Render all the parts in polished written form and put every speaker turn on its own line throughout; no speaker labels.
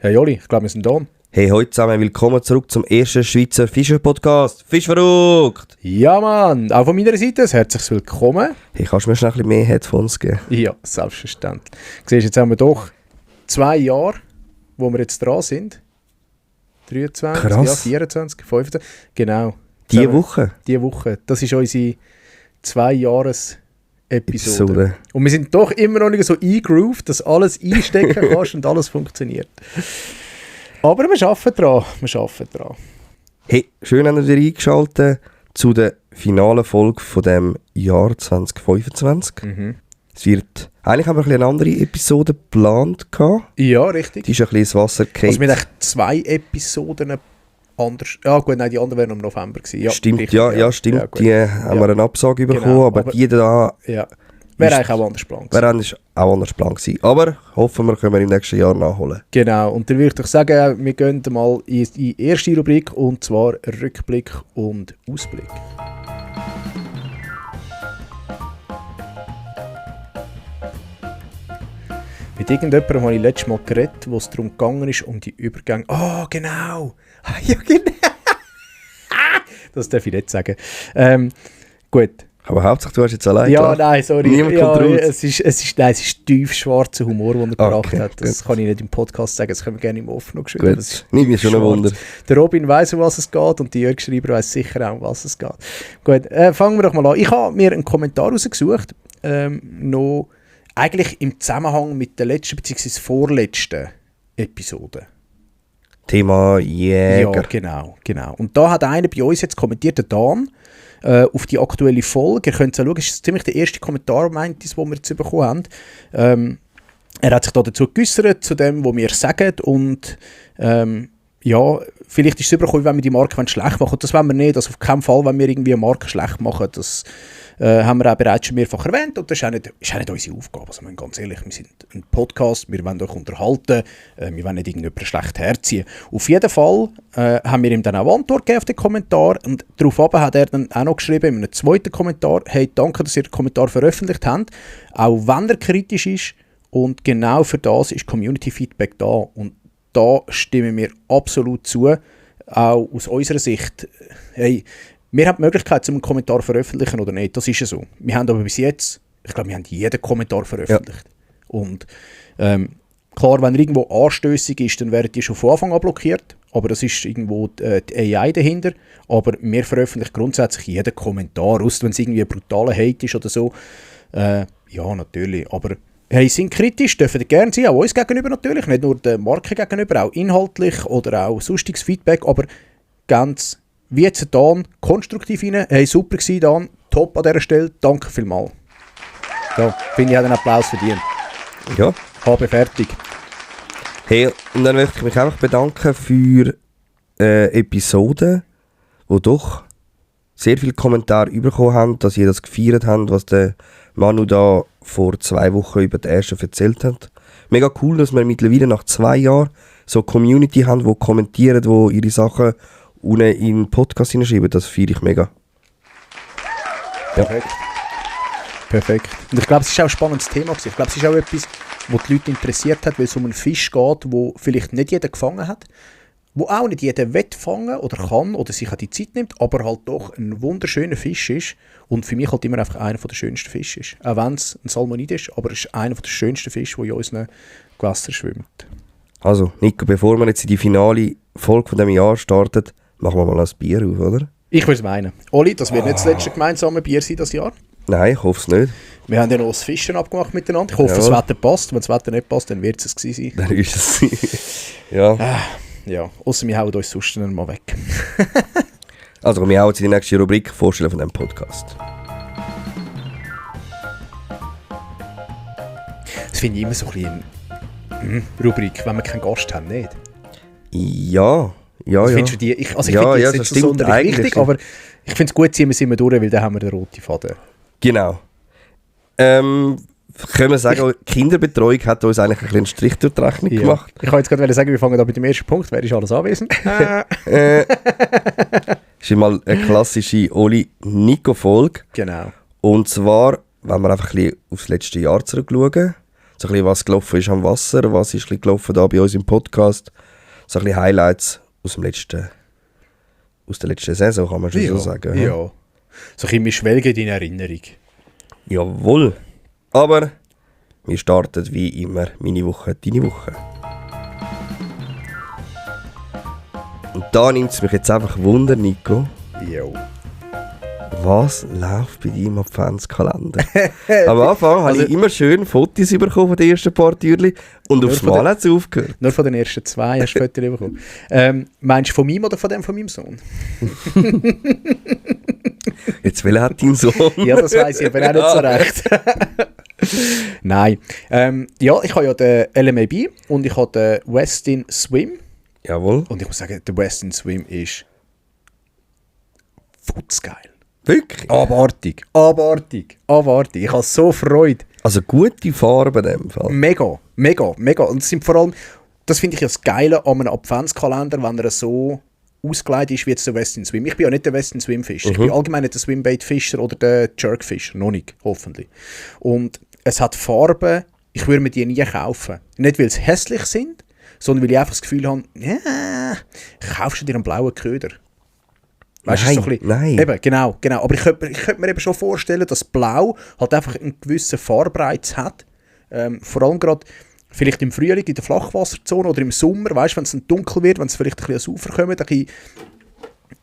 Hey Oli, ich glaube, wir sind da.
Hey, heute zusammen, willkommen zurück zum ersten Schweizer Fischer-Podcast. Fischverrückt!
Ja Mann, auch von meiner Seite ein herzliches Willkommen.
Hey, kannst du mir schnell ein bisschen mehr Headphones geben?
Ja, selbstverständlich. Siehst, jetzt haben wir doch 2 Jahre, wo wir jetzt dran sind. 23,
Krass.
ja, 24, 25. Genau.
Diese Woche?
Diese Woche. Das ist unsere 2-Jahres-Episode.
Episode.
Und wir sind doch immer noch nicht so eingrooved, dass alles einstecken kannst und alles funktioniert. Aber wir arbeiten dran.
Hey, schön, dass ihr wieder eingeschaltet zu der finalen Folge von dem Jahr 2025. Es wird... Eigentlich haben wir ein bisschen eine andere Episode geplant.
Ja, richtig.
Die ist ein bisschen ins Wasser gefallen.
Also wir haben 2 Episoden anders... Ja gut, nein, die anderen wären im November gewesen. Ja,
stimmt,
richtig,
stimmt.
Ja,
die haben wir eine Absage bekommen,
Genau,
aber die da...
Ja. Wäre eigentlich auch anders geplant gewesen.
Wäre auch anders geplant gewesen. Aber hoffen wir, können wir im nächsten Jahr nachholen.
Genau, und dann würde ich sagen, wir gehen mal in die erste Rubrik, und zwar Rückblick und Ausblick. Mit irgendjemandem habe ich letztes Mal geredet, wo es darum gegangen ist, um die Übergänge... Oh, genau! Ja, genau! Das darf ich nicht sagen. Gut.
Aber hauptsächlich, du hast jetzt allein
Ja, nein, sorry.
Niemand
ja,
kommt raus.
es ist tief schwarzer Humor, den er gebracht
Okay,
hat. Das
gut.
kann ich nicht im Podcast sagen, das können wir gerne im Off noch schreiben.
Gut,
Das ist
nimmt mich schon ein
schwarz.
Wunder.
Der Robin weiss, um was es geht, und die Jörg Schreiber weiss sicher auch, um was es geht. Gut, fangen wir doch mal an. Ich habe mir einen Kommentar rausgesucht, noch eigentlich im Zusammenhang mit der letzten bzw. vorletzten Episode.
Thema Jäger.
Ja, genau. Und da hat einer bei uns jetzt kommentiert, der Dan, auf die aktuelle Folge. Ihr könnt es schauen, es ist ziemlich der erste Kommentar, meint es, den wir jetzt bekommen haben. Er hat sich da dazu geäussert, zu dem, was wir sagen, und ja, vielleicht ist es übergekommen, wenn wir die Marke schlecht machen. Das wollen wir nicht, also auf keinen Fall, wenn wir irgendwie eine Marke schlecht machen. Das haben wir auch bereits schon mehrfach erwähnt, und das ist auch nicht unsere Aufgabe. Also, ganz ehrlich, wir sind ein Podcast, wir wollen euch unterhalten, wir wollen nicht irgendjemanden schlecht herziehen. Auf jeden Fall haben wir ihm dann auch Antwort gegeben auf den Kommentar, und daraufhin hat er dann auch noch geschrieben, in einem zweiten Kommentar: Hey, danke, dass ihr den Kommentar veröffentlicht habt, auch wenn er kritisch ist, und genau für das ist Community-Feedback da. Und da stimmen wir absolut zu, auch aus unserer Sicht. Hey, wir haben die Möglichkeit, einen Kommentar zu veröffentlichen oder nicht, das ist ja so. Wir haben aber bis jetzt, ich glaube, wir haben jeden Kommentar veröffentlicht. Ja. Und klar, wenn er irgendwo anstössig ist, dann werden die schon von Anfang an blockiert, aber das ist irgendwo die AI dahinter. Aber wir veröffentlichen grundsätzlich jeden Kommentar, außer wenn es irgendwie ein brutaler Hate ist oder so. Ja, natürlich, aber hey, sind kritisch, dürfen ihr gerne sein, auch uns gegenüber natürlich, nicht nur der Marke gegenüber, auch inhaltlich oder auch sonstiges Feedback, aber ganz wie jetzt Dan, konstruktiv rein. Hey, super gewesen, Dan, top an dieser Stelle, danke vielmals. Ja, finde ich, hat einen Applaus verdient.
Ja.
Habe fertig.
Hey, und dann möchte ich mich einfach bedanken für Episoden, die doch sehr viele Kommentare bekommen haben, dass ihr das gefeiert habt, was der Manu da vor 2 Wochen über den ersten erzählt hat. Mega cool, dass wir mittlerweile nach 2 Jahren so eine Community haben, die kommentieren, die ihre Sachen unten in den Podcast hineinschreiben. Das feiere ich mega.
Perfekt. Und ich glaube, es ist auch ein spannendes Thema gewesen. Ich glaube, es ist auch etwas, was die Leute interessiert hat, weil es um einen Fisch geht, wo vielleicht nicht jeder gefangen hat, wo auch nicht jeder will fangen oder kann oder sich auch die Zeit nimmt, aber halt doch ein wunderschöner Fisch ist und für mich halt immer einfach einer der schönsten Fische ist. Auch wenn es ein Salmonid ist, aber es ist einer der schönsten Fische, der in unseren Gewässern schwimmt.
Also, Nico, bevor wir jetzt in die finale Folge von diesem Jahr starten, machen wir mal ein Bier auf, oder?
Ich würde es meinen. Oli, das wird nicht das letzte gemeinsame Bier sein dieses Jahr.
Nein, ich hoffe es nicht.
Wir haben ja noch das Fischen abgemacht miteinander. Ich hoffe,
Ja.
das Wetter passt. Wenn das Wetter nicht passt, dann wird es gewesen sein.
Dann ist es. Ja.
Ja, außer wir hauen uns sonst dann mal weg.
Also, wir hauen jetzt in die nächste Rubrik vorstellen von diesem Podcast.
Das finde ich immer so ein bisschen eine Rubrik, wenn wir keinen Gast haben, nicht?
Ja.
Also findest du die, ich
Ja,
finde die
ja,
jetzt
das
nicht so
stimmt
sonderlich
eigentlich.
wichtig, aber ich finde es gut, ziehen wir durch, weil dann haben wir den roten Faden.
Genau. Können wir sagen, die Kinderbetreuung hat uns eigentlich ein bisschen einen Strich durch die Rechnung gemacht.
Ich wollte jetzt gerade sagen, wir fangen da mit dem ersten Punkt. Wer ist alles anwesend?
ist mal eine klassische Oli-Nico-Folge.
Genau.
Und zwar, wenn wir einfach ein bisschen aufs letzte Jahr zurückschauen, So ein bisschen, was gelaufen ist am Wasser, was ist ein bisschen gelaufen da bei uns im Podcast. So ein bisschen Highlights aus der letzten Saison, kann man schon so sagen.
Ja. So ein bisschen, wir schwelgen in Erinnerung.
Jawohl. Aber wir starten wie immer meine Woche, deine Woche. Und da nimmt es mich jetzt einfach Wunder, Nico.
Jo.
Was läuft bei deinem Adventskalender? Am Anfang habe ich immer schön Fotos bekommen von den ersten paar Türchen und aufs Mal hat es aufgehört.
Nur von den ersten 2 hast du Fotos bekommen. Meinst du von meinem oder von dem von meinem Sohn?
Jetzt will hat dein Sohn.
Ja, das weiss ich aber auch nicht so recht. Nein. Ja, ich habe ja den LMAB und ich habe den Westin Swim.
Jawohl.
Und ich muss sagen, der Westin Swim ist futzgeil.
Wirklich?
Abartig. Ich habe so Freude.
Also gute Farben in dem Fall.
Mega. Und es sind vor allem, das finde ich ja das Geile an einem Adventskalender, wenn er so ausgelegt ist wie jetzt der Westin Swim. Ich bin ja nicht der Westin Swim Fischer. Ich bin allgemein nicht der Swimbait Fischer oder der Jerk Fischer. Noch nicht, hoffentlich. Und es hat Farben, ich würde mir die nie kaufen. Nicht, weil sie hässlich sind, sondern weil ich einfach das Gefühl habe, ja, kaufst du dir einen blauen Köder? Weißt,
nein,
so ein bisschen,
nein.
Eben, genau. Aber ich könnte mir eben schon vorstellen, dass Blau halt einfach einen gewissen Farbreiz hat. Vor allem gerade vielleicht im Frühling in der Flachwasserzone oder im Sommer, weißt, wenn es dann dunkel wird, wenn es vielleicht ein bisschen ans Ufer kommt,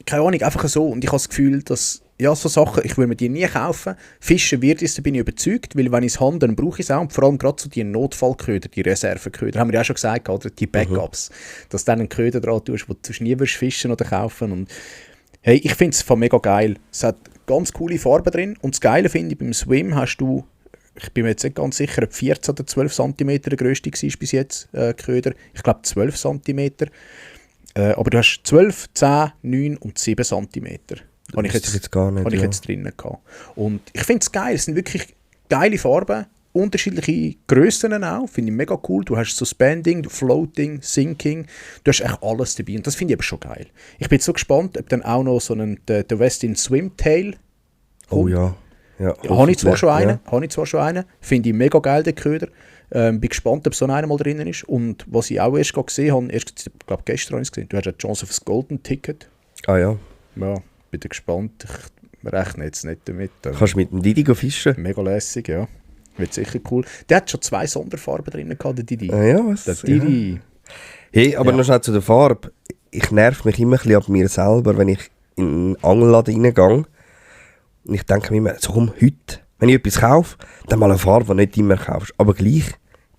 keine Ahnung, einfach so. Und ich habe das Gefühl, dass, ja, so Sachen, ich würde mir die nie kaufen. Fischen wird es, da bin ich überzeugt, weil wenn ich es habe, dann brauche ich es auch. Und vor allem gerade so die Notfallköder, die Reserveköder, haben wir ja auch schon gesagt, oder? Die Backups. Dass du dann einen Köder dran tust, wo du nie wirst fischen oder kaufen. Und hey, ich finde es mega geil. Es hat ganz coole Farben drin. Und das Geile finde ich, beim Swim hast du, ich bin mir jetzt nicht ganz sicher, ob 14 oder 12 cm der grösste war bis jetzt, Köder. Ich glaube 12 cm. Aber du hast 12, 10, 9 und 7 cm. Habe ich jetzt drinnen gehabt. Und ich finde es geil. Es sind wirklich geile Farben. Unterschiedliche Grössen auch. Finde ich mega cool. Du hast Suspending, Floating, Sinking. Du hast echt alles dabei. Und das finde ich aber schon geil. Ich bin jetzt so gespannt, ob dann auch noch so der Westin Swim Tail kommt.
Oh ja.
Habe ich zwar schon einen. Finde ich mega geil, den Köder. Bin gespannt, ob so einer mal drin ist. Und was ich auch erst gesehen habe, ich glaube gestern habe ich es gesehen, du hast ja die Chance auf das Golden Ticket.
Ah ja.
Ja, bin gespannt. Ich rechne jetzt nicht damit.
Kannst du mit dem Didi fischen?
Mega lässig, ja. Wird sicher cool. Der hat schon 2 Sonderfarben drin gehabt, der Didi.
Ah ja, was?
Der Didi.
Ja. Hey, aber noch schnell zu der Farbe. Ich nerv mich immer ein bisschen ab mir selber, wenn ich in einen Angelladen reingehe. Und ich denke mir immer, so komm, heute, wenn ich etwas kaufe, dann mal eine Farbe, die du nicht immer kaufst. Aber gleich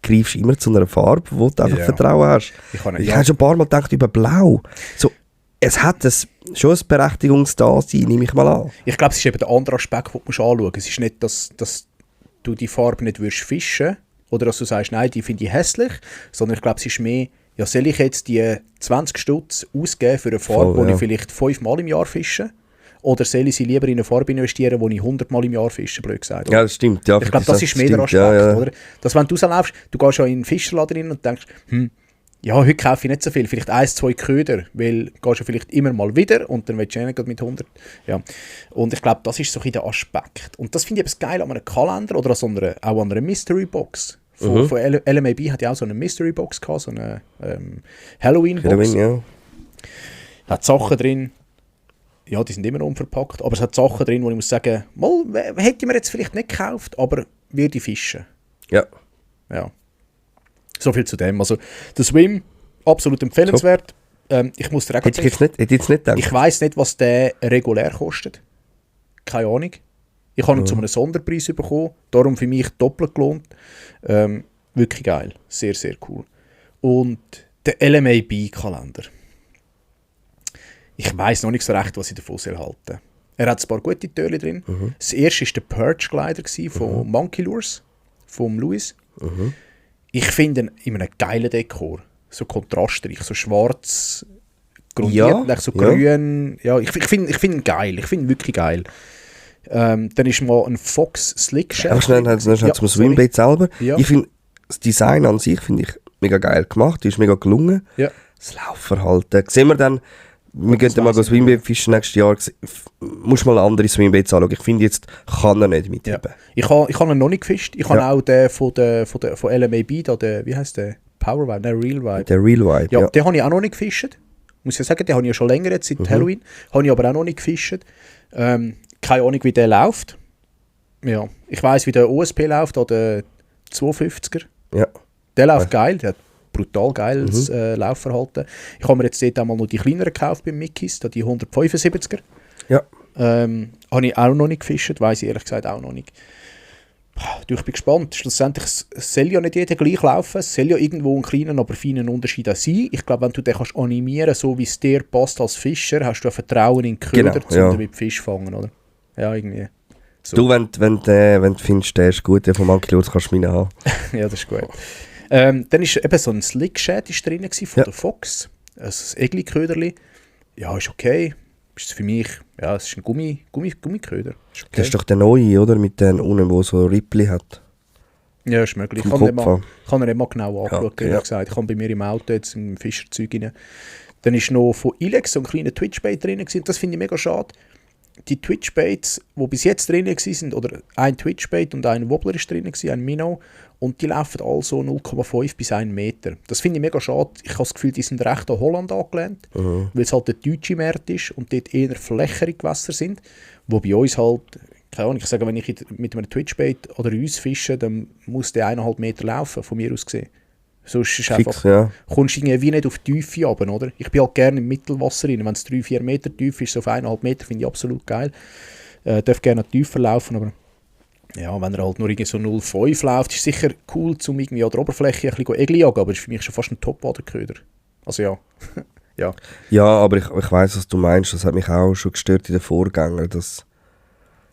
greifst du immer zu einer Farbe, wo du einfach Vertrauen hast. Ich habe schon ein paar Mal gedacht über Blau. So, es hat schon ein Berechtigungsdasein, nehme ich mal an.
Ich glaube, es ist eben der andere Aspekt, den du anschauen musst. Es ist nicht, dass du die Farbe nicht würdest fischen oder dass du sagst, nein, die finde ich hässlich, sondern ich glaube, es ist mehr, ja, soll ich jetzt die 20 Stutz ausgeben für eine Farbe, die ich vielleicht 5-mal im Jahr fische? Oder soll ich sie lieber in eine Farbe investieren, die ich 100-mal im Jahr fische, blöd gesagt? Oder?
Ja, das stimmt. Ja,
ich glaube, das ist mehr der Aspekt, oder? Dass wenn du rauslaufst, du gehst schon in den Fischerladen rein und denkst, ja, heute kaufe ich nicht so viel, vielleicht 1, 2 Köder, weil du gehst ja vielleicht immer mal wieder und dann willst du nicht mit 100. Ja. Und ich glaube, das ist so ein der Aspekt. Und das finde ich etwas geil an einem Kalender oder auch an einer Mystery Box. Von LMAB hat ja auch so eine Mystery Box gehabt, so eine Halloween Box.
Halloween, ja.
Hat Sachen drin, ja, die sind immer noch unverpackt, aber es hat Sachen drin, wo ich muss sagen, mal, hätte ich mir jetzt vielleicht nicht gekauft, aber würde ich fischen.
Ja.
Ja. So viel zu dem. Also, der Swim, absolut empfehlenswert. Ich muss dir auch
hätte ich jetzt nicht gedacht.
Ich weiss nicht, was der regulär kostet. Keine Ahnung. Ich habe ihn zu einem Sonderpreis bekommen, darum für mich doppelt gelohnt. Wirklich geil. Sehr, sehr cool. Und der LMAB-Kalender. Ich weiss noch nicht so recht, was ich davon halten soll. Er hat ein paar gute Töle drin. Das erste war der Perch-Glider von Monkey Lures, von Louis. Ich finde ihn in einem geilen Dekor. So kontrastreich, so schwarz, grundiert, so grün. Ja, ich finde ihn geil. Ich finde ihn wirklich geil. Dann ist mal ein Fox Slick Shell.
Schnell zum Swimbait selber.
Ja.
Ich finde, das Design an sich finde ich mega geil gemacht. Die ist mega gelungen.
Ja.
Das Laufverhalten. Sehen wir dann, Wir gehen dann mal Swimbait fischen nächstes Jahr. Musst mal andere Swimbaits anschauen. Ich finde, jetzt kann er nicht mitheben.
Ja. Ich habe ihn noch nicht gefischt. Ich habe auch den von LMAB, da, wie heisst der? Power Vibe, der Real Vibe.
Der Real Vibe,
ja. Den habe ich auch noch nicht gefischt. Muss ich sagen, den habe ich ja schon länger jetzt, seit Halloween. Habe ich aber auch noch nicht gefischt. Keine Ahnung, wie der läuft. Ja. Ich weiss, wie der OSP läuft, der 250er.
Ja.
Der läuft geil, der hat brutal geiles Laufverhalten. Ich habe mir jetzt dort auch mal noch die kleineren gekauft beim Mickeys, da die 175er.
Ja.
Habe ich auch noch nicht gefischt, weiss ich ehrlich gesagt auch noch nicht. Du, ich bin gespannt. Schlussendlich soll ja nicht jeder gleich laufen. Es soll ja irgendwo einen kleinen, aber feinen Unterschied auch sein. Ich glaube, wenn du den kannst animieren, so wie es dir passt als Fischer, hast du ein Vertrauen in den Köder, um damit Fisch fangen, oder? Ja, irgendwie. So.
Du, wenn du findest, der ist gut, der von Monkey Lords kannst du meinen haben.
Ja, das ist gut. Dann war eben so ein Slick-Shed drin von der Fox. Ein Egli-Köderli. Ja, ist okay. Ist für mich, ja, es ist ein Gummiköder. Ist okay.
Das ist doch der neue, oder? Mit den unten, der so Rippli hat.
Ja, ist möglich. Ich habe ihn nicht mal genau angeschaut, ja, gesagt. Ich habe bei mir im Auto jetzt im Fischerzeug rein. Dann war noch von Ilex so ein kleiner Twitch-Bait drin. Das finde ich mega schade. Die Twitch-Baits, die bis jetzt drin waren, oder ein Twitch-Bait und ein Wobbler ist drin, ein Minnow, und die laufen alle so 0,5 bis 1 Meter. Das finde ich mega schade. Ich habe das Gefühl, die sind recht an Holland angelehnt, weil es halt der deutsche Markt ist und dort eher flächere Gewässer sind, wo bei uns halt, keine Ahnung, ich sage, wenn ich mit einem Twitch-Bait oder uns fische, dann muss der 1,5 Meter laufen, von mir aus gesehen. Sonst ist einfach, kommst du irgendwie nicht auf die Tiefe runter, oder? Ich bin halt gerne im Mittelwasser rein. Wenn es 3-4 Meter tief ist, so auf 1,5 Meter, finde ich absolut geil. Darf gerne tiefer laufen, aber ja, wenn er halt nur irgendwie so 0,5 läuft, ist sicher cool, um irgendwie an der Oberfläche ein bisschen Egli jagen, aber das ist für mich schon fast ein Top-Waderköder. Also ja. Ja.
Ja, aber ich weiss, was du meinst. Das hat mich auch schon gestört in den Vorgängern, dass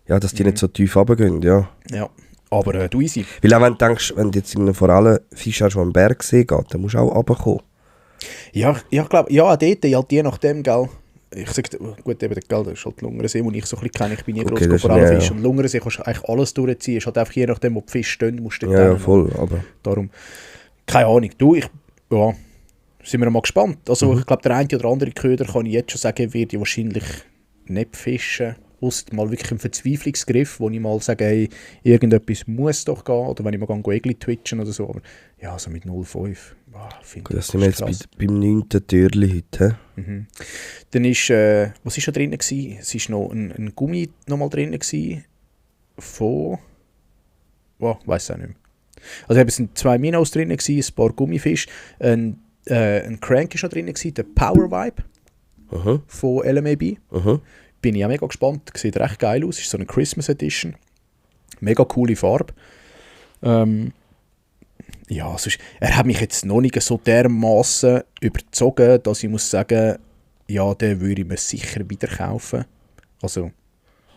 die nicht so tief runtergehen, ja.
Ja. Aber du easy.
Weil auch wenn du denkst, wenn du jetzt in einem Forellenfisch schon am Bergsee geht, dann musst du auch runterkommen.
Ja, ich glaube, ja, dort, halt je nachdem, gell. Ich sage, gut, eben, gell, das ist halt der Lungersee, den ich so ein bisschen kenne. Ich bin nie groß Forellenfisch. Und Lungersee kannst du eigentlich alles durchziehen. Es ist halt einfach je nachdem, wo die Fische stehen, musst du
ja, voll, aber...
Darum, keine Ahnung. Du, sind wir mal gespannt. Also ich glaube, der eine oder andere Köder, kann ich jetzt schon sagen, wird ich wahrscheinlich nicht fischen. Ausser mal wirklich im Verzweiflungsgriff, wo ich mal sage, hey, irgendetwas muss doch gehen, oder wenn ich mal Egli twitchen oder so, aber ja, so mit 0,5, finde ich
das sind wir jetzt beim 9. Türli heute.
Dann ist, was war noch drin gewesen? Es war noch ein Gummi noch mal drin gewesen, von, weiss auch nicht mehr. Also es sind 2 Minnows drin gewesen, ein paar Gummifische, ein Crank ist noch drin gewesen, der Power Vibe von LMAB. Bin ich auch mega gespannt. Sieht recht geil aus. Ist so eine Christmas Edition. Mega coole Farbe. Ja, sonst, er hat mich jetzt noch nicht so dermaßen überzogen, dass ich muss sagen, ja, den würde ich mir sicher wieder kaufen. Also,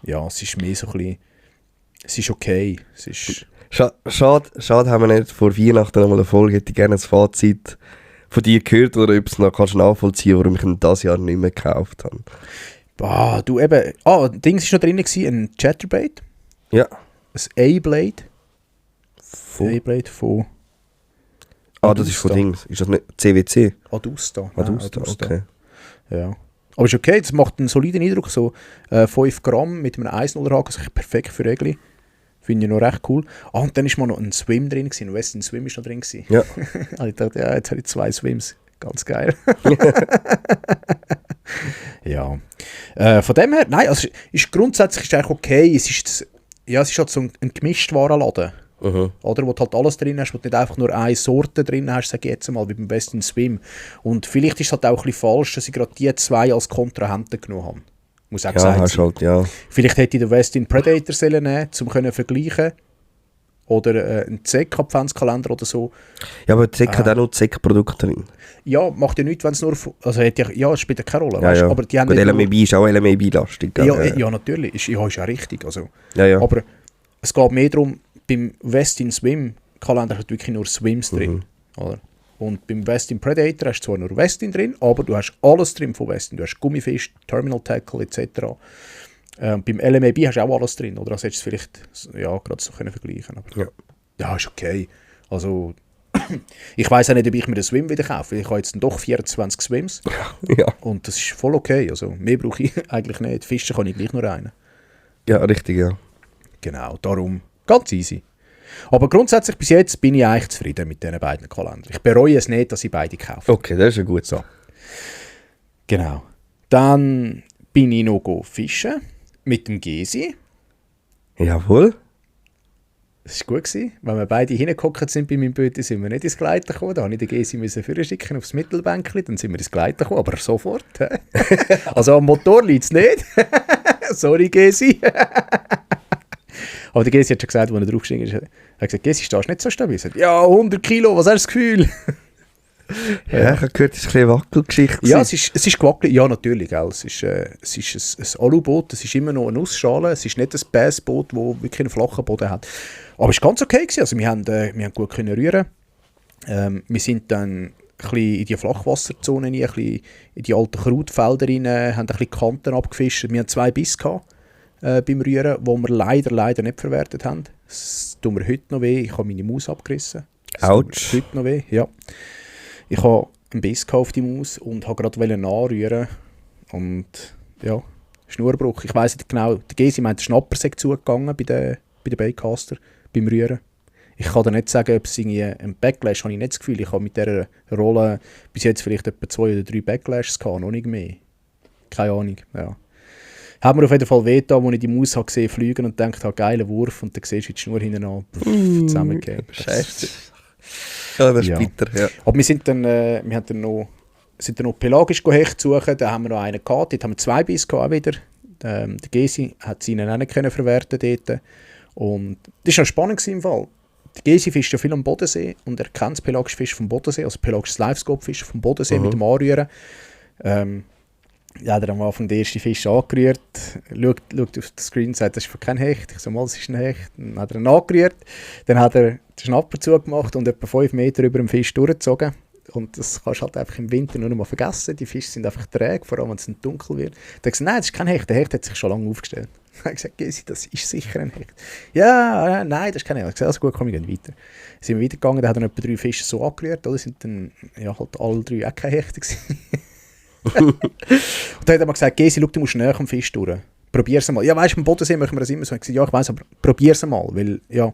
ja, es ist mehr so ein bisschen, es ist okay. Es ist
Schade haben wir nicht vor Weihnachten einmal eine Folge, hätte ich gerne ein Fazit von dir gehört, oder ob du noch kannst nachvollziehen, warum ich ihn dieses Jahr nicht mehr gekauft habe.
Du eben... ein Ding war noch drin, ein Chatterbait.
Ja.
Ein A-Blade. A-Blade von...
das ist von Dings. Ist das nicht CWC?
Adusta,
okay.
Ja. Aber ist okay, das macht einen soliden Eindruck. So 5 Gramm mit einem 1,0er-Haken, das ist perfekt für Egli. Finde ich noch recht cool. Und dann war mal noch ein Swim drin, ein Western Swim war noch drin.
Ja.
Ich dachte, ja, jetzt habe ich 2 Swims. Ganz geil. Ja. Von dem her, nein, also grundsätzlich ist es eigentlich okay. Es ist halt so ein Gemischtwarenladen. Oder? Wo du halt alles drin hast, wo du nicht einfach nur eine Sorte drin hast, sage ich jetzt mal, wie beim Western Swim. Und vielleicht ist es halt auch ein bisschen falsch, dass ich gerade die 2 als Kontrahenten genommen habe. Muss auch gesagt sein.
Halt, ja.
Vielleicht hätte ich den Western Predator sollen nehmen, um zu vergleichen. Oder einen ZEC-Adventskalender oder so.
Ja, aber ZEC hat auch noch ZEC-Produkte drin.
Ja, macht ja nichts, wenn es nur... Also es spielt ja keine Rolle.
Ja, ja.
Aber die haben
gut, LMAB ist auch LMAB-lastig.
Ja, natürlich. Ist ja richtig. Also.
Ja.
Aber es geht mehr darum, beim Western Swim-Kalender hast du wirklich nur Swims drin. Oder? Und beim Western Predator hast du zwar nur Western drin, aber du hast alles drin von Western. Du hast Gummifisch, Terminal Tackle etc. Beim LMAB hast du auch alles drin, oder? Das hättest du vielleicht gerade so können vergleichen. Aber ja, ist okay. Also Ich weiss auch nicht, ob ich mir den Swim wieder kaufe. Ich habe jetzt doch 24 Swims.
Ja.
Und das ist voll okay. Also, mehr brauche ich eigentlich nicht. Fischen kann ich gleich nur einen.
Ja, richtig, ja.
Genau, darum ganz easy. Aber grundsätzlich bis jetzt bin ich eigentlich zufrieden mit diesen beiden Kalendern. Ich bereue es nicht, dass ich beide kaufe.
Okay, das ist ja gut.
So. Genau. Dann bin ich noch fischen mit dem Gesi.
Jawohl.
Das war gut. Wenn wir beide hingehockt sind bei meinem Böte, sind wir nicht ins Gleiten gekommen. Da musste ich den Gesi vorschicken aufs Mittelbänkchen, dann sind wir ins Gleiten gekommen, aber sofort. Also am Motor liegt es nicht. Sorry, Gesi. Aber der Gesi hat schon gesagt, als er draufgestiegen ist, er hat gesagt, Gesi, stehst du nicht so stabil? Er hat gesagt, ja, 100 Kilo, was hast du das Gefühl?
Ja, ich habe gehört, es ist ein bisschen Wackelgeschichte.
Ja, es ist gewackelt. Ja, natürlich. Gell. Es ist ein Aluboot, es ist immer noch eine Nussschale, es ist nicht ein Bassboot, das wirklich einen flachen Boden hat. Aber es war ganz okay. Also, wir haben gut können rühren. Wir sind dann ein bisschen in die Flachwasserzone rein, ein bisschen in die alten Krautfelder rein, haben ein bisschen Kanten abgefischt. Wir hatten 2 Bisse beim Rühren, die wir leider nicht verwertet haben. Das tut mir heute noch weh. Ich habe meine Maus abgerissen.
Autsch.
Heute noch weh, ja. Ich habe einen Biss auf die Maus und wollte gerade nachrühren. Und ja, Schnurbruch. Ich weiss nicht genau, der Gesi meint, der Schnapper sei zugegangen bei den Baitcaster, beim Rühren. Ich kann dir nicht sagen, ob es irgendwie ein Backlash habe ich nicht das Gefühl. Ich habe mit dieser Rolle bis jetzt vielleicht etwa 2 oder 3 Backlashs gehabt, noch nicht mehr. Keine Ahnung, ja. Hat mir auf jeden Fall weh getan, als ich die Maus habe gesehen fliegen und gedacht, geiler Wurf. Und dann siehst du die Schnur hinten an, zusammengehen.
Scheiße. Ja, das ist bitter, ja.
Aber wir sind dann noch pelagisch Hecht suchen, da haben wir noch einen gehabt, dort haben wir 2 Bisse gehabt wieder. Der Gesi hat sie ihnen auch nicht verwerten dort. Und das war noch spannend im Fall. Der Gesi fischt ja viel am Bodensee und er kennt das pelagische Fisch vom Bodensee, also pelagisches Livescope-Fisch vom Bodensee mit dem Anrühren. Ja, der am Anfang den ersten Fisch angerührt, schaut auf den Screen und sagt, das ist kein Hecht. Ich so, mal, das ist ein Hecht. Dann hat er ihn angerührt, dann hat er den Schnapper zugemacht und etwa 5 Meter über den Fisch durchgezogen. Und das kannst du halt einfach im Winter nur noch mal vergessen. Die Fische sind einfach träge, vor allem wenn es dunkel wird. Dann hat er gesagt, nein, das ist kein Hecht. Der Hecht hat sich schon lange aufgestellt. Dann habe ich gesagt, Gesi, das ist sicher ein Hecht. Ja, nein, das ist kein Hecht. Ich habe gesagt, also gut, komm, wir gehen weiter. Dann sind wir weitergegangen, dann hat er etwa 3 Fische so angerührt. Oder sind dann halt alle 3 auch keine Hechte gewesen. Und dann hat er mal gesagt, Gesi, schau, du musst näher am Fisch durch. Probier's mal. Ja, weißt du, beim Bodensee machen wir das immer so. Ich gesagt, ja, ich weiss, aber probier's mal. Weil, ja,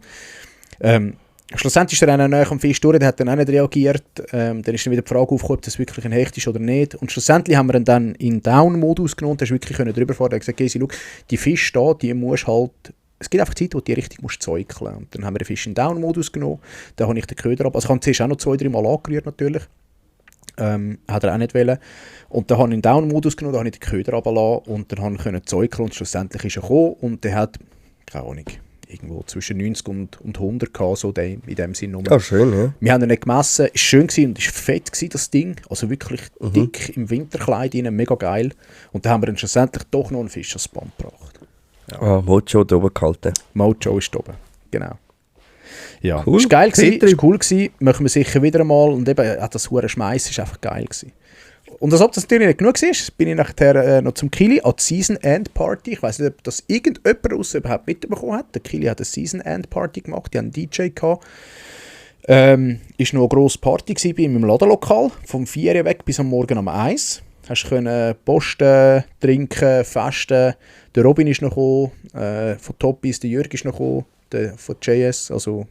schlussendlich ist er dann näher am Fisch durch, der hat dann auch nicht reagiert. Dann ist dann wieder die Frage aufgekommen, ob das wirklich ein Hecht ist oder nicht. Und schlussendlich haben wir ihn dann in Down-Modus genommen, da hast du wirklich drüber fahren. Er hat gesagt, Gesi, schau, die Fische da, die musst halt, es gibt einfach Zeit, wo du die richtig musst zäukeln. Und dann haben wir den Fisch in Down-Modus genommen, dann habe ich den Köder ab. Also ich habe zuerst auch noch 2-3 Mal angerührt natürlich. Hat er auch nicht wollen. Und dann habe ich in den Down-Modus genommen, da habe ich den Köder runtergelassen und dann konnte ich zäukeln und schlussendlich ist er gekommen und der hat, keine Ahnung, irgendwo zwischen 90 und 100 gehabt, so in dem Sinne.
Ah, schön, ja.
Wir haben ihn nicht gemessen, es war schön gewesen und es war fett gewesen, das Ding, also wirklich dick im Winterkleid rein, mega geil. Und dann haben wir dann schlussendlich doch noch einen Fisch ans Band gebracht. Ja.
Ah, Mojo da oben gehalten.
Mojo ist da oben, genau. Ja,
cool.
Ist geil gewesen, ist cool gewesen, machen wir sicher wieder einmal und eben auch das hure Schmeissen ist einfach geil gewesen. Und als ob das natürlich nicht genug war, bin ich nachher noch zum Kili an die Season End Party. Ich weiss nicht, ob das irgendjemand aus überhaupt mitbekommen hat. Der Kili hat eine Season End Party gemacht, die haben einen DJ gehabt. Ist noch eine grosse Party gewesen bei meinem Ladenlokal, vom 4 Uhr weg bis am Morgen um 1. Hast können posten, trinken, festen. Der Robin ist noch gekommen, von Toppis, der Jürg ist noch gekommen, von JS, also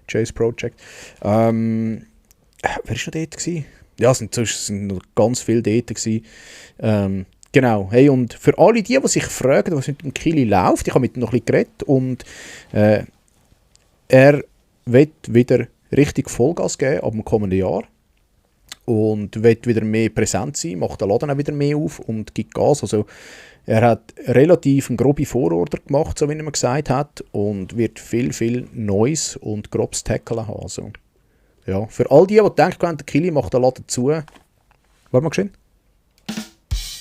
JS Project. Wer war noch dort gewesen? Ja, es sind noch ganz viele dort gewesen. Genau, hey, und für alle die sich fragen, was mit dem Kili läuft, ich habe mit ihm noch ein bisschen geredet und er will wieder richtig Vollgas geben ab dem kommenden Jahr und will wieder mehr präsent sein, macht den Laden auch wieder mehr auf und gibt Gas. Also er hat relativ eine grobe Vororder gemacht, so wie er mir gesagt hat, und wird viel Neues und grobes Tackle haben. Also, ja, für all die denken, der Kili macht den Laden zu. Warte mal geschehen.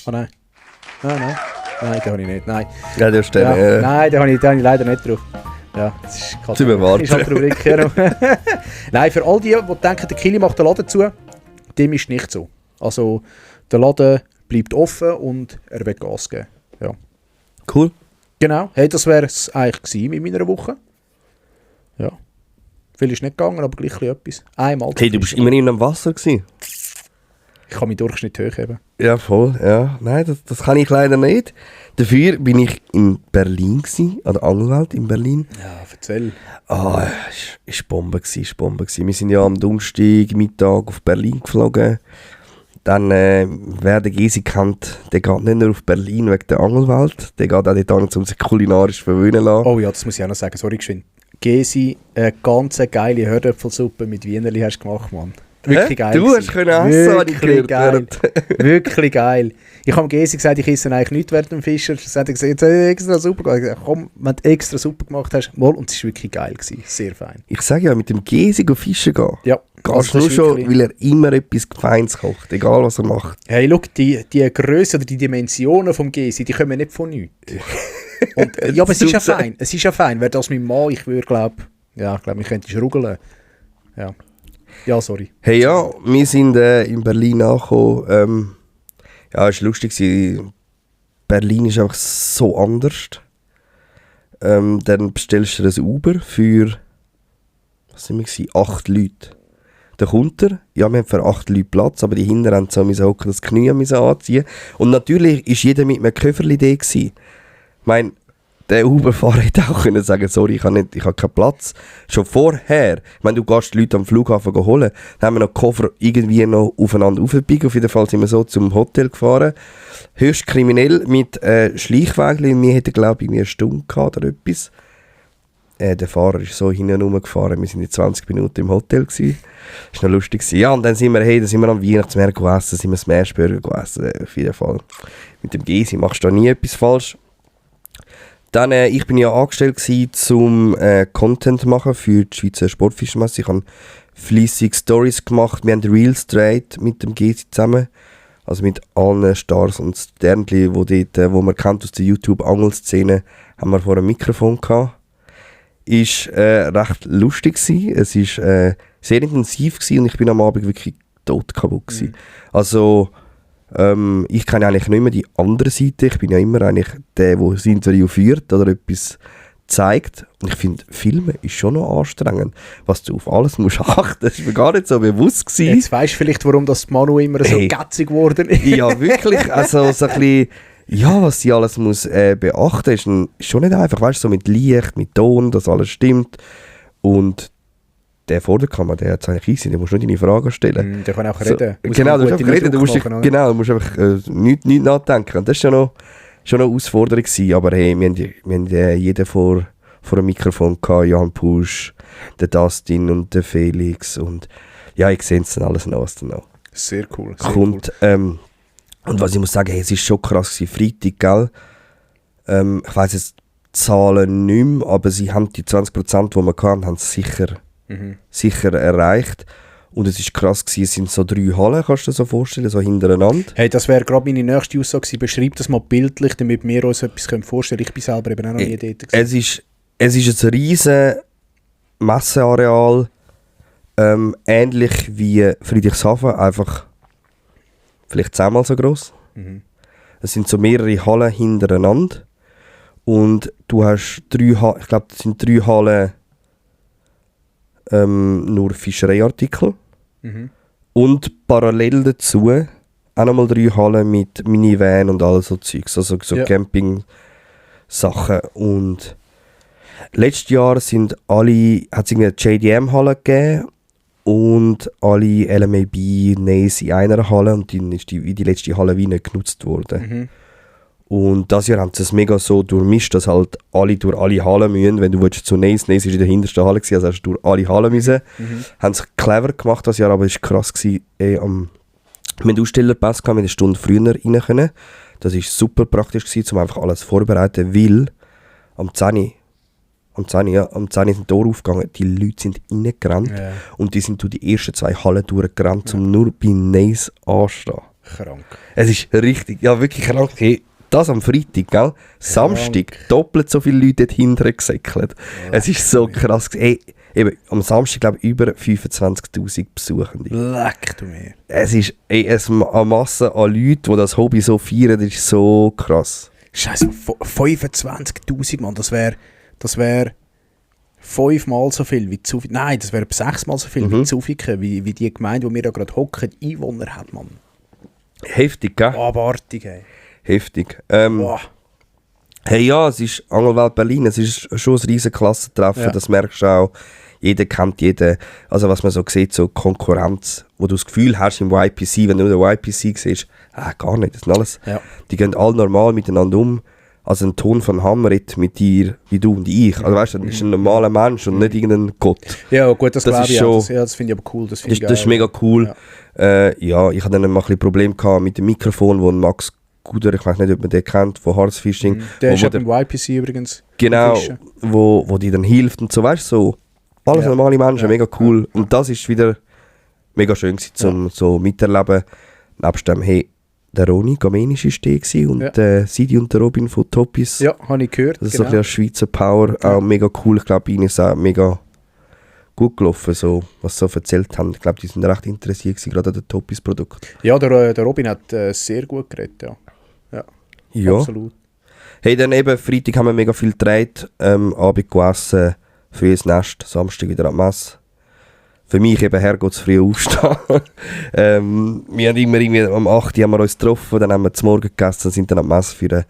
Oh nein. Nein, den habe ich nicht. Nein.
Ja, der steht.
Nein, den habe ich leider nicht drauf. Ja, das ist
zu bewahren.
Ist halt Rubrik. Nein, für all die denken, der Kili macht den Laden zu, dem ist nicht so. Also, der Laden bleibt offen und er wird Gas geben. Ja.
Cool.
Genau. Hey, das wäre es eigentlich gewesen in meiner Woche. Ja. Viel ist nicht gegangen, aber gleich etwas. Einmal.
Hey, du bist immerhin am Wasser gewesen.
Ich kann meinen Durchschnitt hochheben.
Ja, voll, ja. Nein, das kann ich leider nicht. Dafür bin ich in Berlin gewesen, an der Angelwelt in Berlin.
Ja, erzähl.
Es war Bombe gewesen. Wir sind ja am Donnerstag Mittag auf Berlin geflogen. Dann, wer den Gesi kennt, der geht nicht nur auf Berlin wegen der Angelwelt, der geht auch dort, um sich kulinarisch verwöhnen lassen.
Oh ja, das muss ich auch noch sagen, sorry geschwind. Gesi, eine ganz geile Herdöpfelsuppe mit Wienerli hast du gemacht, Mann. Wirklich geil.
Du hast können essen, was ich gehört
geil. Wirklich geil. Ich habe Gesi gesagt, ich esse eigentlich nichts während dem Fischer. Er hat gesagt, jetzt extra super gemacht. Ich habe gesagt, komm, wenn du extra super gemacht hast, mal. Und es war wirklich geil gewesen. Sehr fein.
Ich sage ja, mit dem Gesi fischen gehen.
Ja.
Gehst nur schon, weil er immer etwas Feines kocht, egal was er macht.
Hey, schau, die Grösse oder die Dimensionen vom Gesi, die kommen nicht von nichts. Und, ja, aber es ist ja fein. Es ist ja fein. Wäre das mein Mann, ich würde glaube, ich könnte schrugeln. Ja. Ja, sorry.
Hey ja, wir sind in Berlin angekommen. Ja, es war lustig. Berlin ist einfach so anders. Dann bestellst du ein Uber für 8 Leute. Dann kommt er, ja, wir haben für 8 Leute Platz, aber die hinten haben so hocken, das Knie anziehen. Und natürlich war jeder mit einem Köfferli da gewesen. Ich meine, der Uber-Fahrer hätte auch können sagen, sorry, ich habe keinen Platz. Schon vorher, ich meine, du gehst die Leute am Flughafen holen, dann haben wir noch die Koffer irgendwie noch aufeinander aufgebiegt. Auf jeden Fall sind wir so zum Hotel gefahren. Höchst kriminell mit Schleichwägeln. Wir hätten, glaube ich, eine Stunde gehabt oder etwas. Der Fahrer ist so hin und her gefahren. Wir waren in 20 Minuten im Hotel gewesen. Das war noch lustig. Ja, und dann sind wir am Weihnachtsmarkt gegessen, sind wir Smashburger gegessen. Auf jeden Fall. Mit dem Gesi machst du da nie etwas falsch. Dann, ich bin ja angestellt gewesen, zum Content machen für die Schweizer Sportfischmesse. Ich habe fleissig Stories gemacht. Wir haben Reels gedreht mit dem Gesi zusammen. Also mit allen Stars und Sternchen, wo man kennt aus der YouTube-Angelszene, haben wir vor einem Mikrofon gehabt. Ist recht lustig gewesen. Es ist sehr intensiv gewesen und ich bin am Abend wirklich todkaputt gewesen. Also ich kenne eigentlich nicht mehr die andere Seite. Ich bin ja immer eigentlich der das Interview führt oder etwas zeigt. Und ich finde, Filmen ist schon noch anstrengend. Was du auf alles musst achten, das war mir gar nicht so bewusst gewesen.
Jetzt weisst du vielleicht, warum das Manu immer so gätzig geworden ist.
Ja, wirklich. Also so ein bisschen, ja, was sie alles muss beachten, ist schon nicht einfach, weißt du, so mit Licht, mit Ton, dass alles stimmt. Und der vor der Kamera, der hat es eigentlich easy, der musst nur deine Fragen stellen.
Der kann auch reden.
So, genau, du musst einfach reden, du musst einfach nichts nachdenken. Und das war schon eine Herausforderung gewesen, aber hey, wir haben jeden vor einem Mikrofon gehabt, Jan Pusch, der Dustin und der Felix und ja, ich sehe es dann alles noch.
Sehr cool.
Und was ich muss sagen, hey, es war schon krass gewesen, Freitag, gell? Ich weiss jetzt die Zahlen nicht mehr, aber sie haben die 20%, die wir hatten, haben sicher erreicht. Und es war krass gewesen, es sind so 3 Hallen, kannst du dir so vorstellen, so hintereinander.
Hey, das wäre gerade meine nächste Aussage gewesen. Beschreib das mal bildlich, damit wir uns etwas vorstellen können. Ich bin selber eben auch noch nie dort gewesen.
Es ist ein riesen Messeareal, ähnlich wie Friedrichshafen, einfach vielleicht 10-mal so gross. Es sind so mehrere Hallen hintereinander. Und du hast 3 Hallen, ich glaube, das sind 3 Hallen nur Fischereiartikel. Und parallel dazu auch nochmal 3 Hallen mit Minivan und all so Zeugs, also so Camping-Sachen. Und letztes Jahr hat es eine JDM-Halle gegeben und alle LMAB, NACE in einer Halle und dann ist die letzte Halle wie nicht genutzt worden. Und dieses Jahr haben sie es mega so durchmischt, dass halt alle durch alle Hallen müssen. Wenn du zu NACE war in der hintersten Halle, also hast du durch alle Hallen müssen. Haben es clever gemacht dieses Jahr, aber es war krass gewesen. Wir hatten Ausstellerpass, wir eine Stunde früher rein können. Das war super praktisch gewesen, um einfach alles vorzubereiten, weil am 10 sind die Tore aufgegangen, die Leute sind reingerannt und die sind durch die ersten 2 Hallen durchgerannt, um nur bei NACE anzustehen.
Krank.
Es ist richtig, ja wirklich krank. Hey, das am Freitag, gell? Samstag, doppelt so viele Leute dort hinterher gesäckelt. Es ist so krass. Hey, eben, am Samstag, glaube ich, über 25'000 Besuchende.
Leck du mir.
Es ist eine Masse an Leuten, die das Hobby so feiern, das ist so krass.
Scheiße, 25'000, Mann, das wär 5-mal so viel wie Zufik. Nein, das wäre 6-mal so viel wie Zufiken, wie die Gemeinde, wo wir da gerade hocken, Einwohner hat, Mann.
Heftig, gell?
Abartig, ey.
Heftig.
Wow.
Hey, ja, es ist Angelwelt Berlin, es ist schon ein riesen Klassentreffen,
Ja.
das merkst du auch. Jeder kennt jeden, also was man so sieht, so Konkurrenz, wo du das Gefühl hast im YPC, wenn du den YPC siehst, gar nicht, das sind alles,
Ja.
die gehen alle normal miteinander um. Also ein Ton von Hamrit mit dir, wie du und ich. Also weißt du, das ist ein normaler Mensch und nicht irgendein Gott.
Ja, gut, das glaube
ist
ich
schon-
auch. Das finde ich aber cool. Das finde ich
Das ist
geil.
mega cool. Ja, ich hatte dann mal ein bisschen Probleme gehabt mit dem Mikrofon, wo ein Max Guder, ich weiß nicht, ob man den kennt, von Harzfishing.
Der ist
wo
ja beim YPC übrigens.
Genau,
Fischen.
wo die dann hilft und so, weißt du, so. Alles
Ja.
normale Menschen,
Ja.
mega cool. Und das ist wieder mega schön gewesen, zum so miterleben. Nebst dem, hey, der Roni Gamenisch war der gewesen und Sidi und der Robin von Topis.
Ja, habe ich gehört.
Das ist so ein bisschen Schweizer Power, auch mega cool. Ich glaube, ihnen ist auch mega gut gelaufen, so, was sie so erzählt haben. Ich glaube, die sind recht interessiert gewesen, gerade an den Topis-Produkt.
Ja, der Robin hat sehr gut geredet, ja.
Ja.
Absolut.
Hey, dann eben, Freitag haben wir mega viel gedreht, Abend gegessen, für ins Nest, Samstag wieder am Mess. Für mich eben hergeht es früh aufstehen. Wir haben immer irgendwie am 8 Uhr haben wir uns getroffen, dann haben wir zum Morgen gegessen und sind dann am Mess für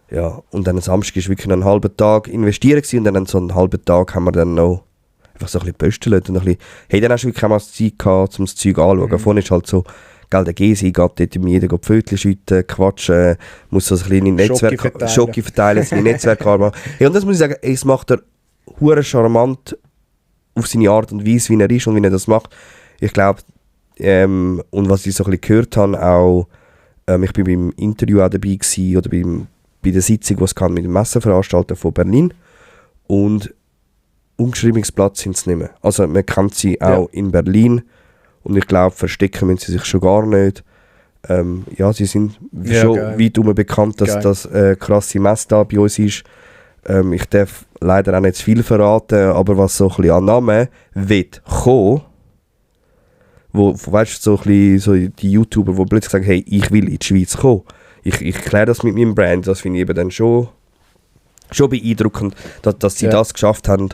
ja, und dann am Samstag war wirklich noch einen halben Tag investieren gewesen, und dann so einen halben Tag haben wir dann noch einfach so ein bisschen geböstelt und ein bisschen, hey, dann hast du wirklich auch mal Zeit gehabt, um das Zeug anzuschauen. Vorhin ist halt so, gell, der Gesi geht dort um jeden Pfötchen schütten, quatschen, muss so ein kleines Netzwerk, Schoki verteilen, seine Netzwerke machen. Hey, und das muss ich sagen, es macht er hure charmant auf seine Art und Weise, wie er ist und wie er das macht. Ich glaube, und was ich so ein bisschen gehört habe, auch, ich bin beim Interview auch dabei gewesen, oder bei der Sitzung, die es kann mit dem Messenveranstalter von Berlin, und Umschreibungsplatz sind es nicht mehr. Also man kennt sie auch in Berlin, und ich glaube, verstecken müssen sie sich schon gar nicht. Ja, sie sind schon
geil.
weit herum bekannt, dass
Geil.
das krasse Messe da bei uns ist. Ich darf leider auch nicht zu viel verraten, aber was so ein bisschen an Namen wird kommen, wo, weißt du, so ein bisschen so die YouTuber, die plötzlich sagen, hey, ich will in die Schweiz kommen. Ich kläre das mit meinem Brand, das finde ich eben dann schon beeindruckend, dass sie das geschafft haben,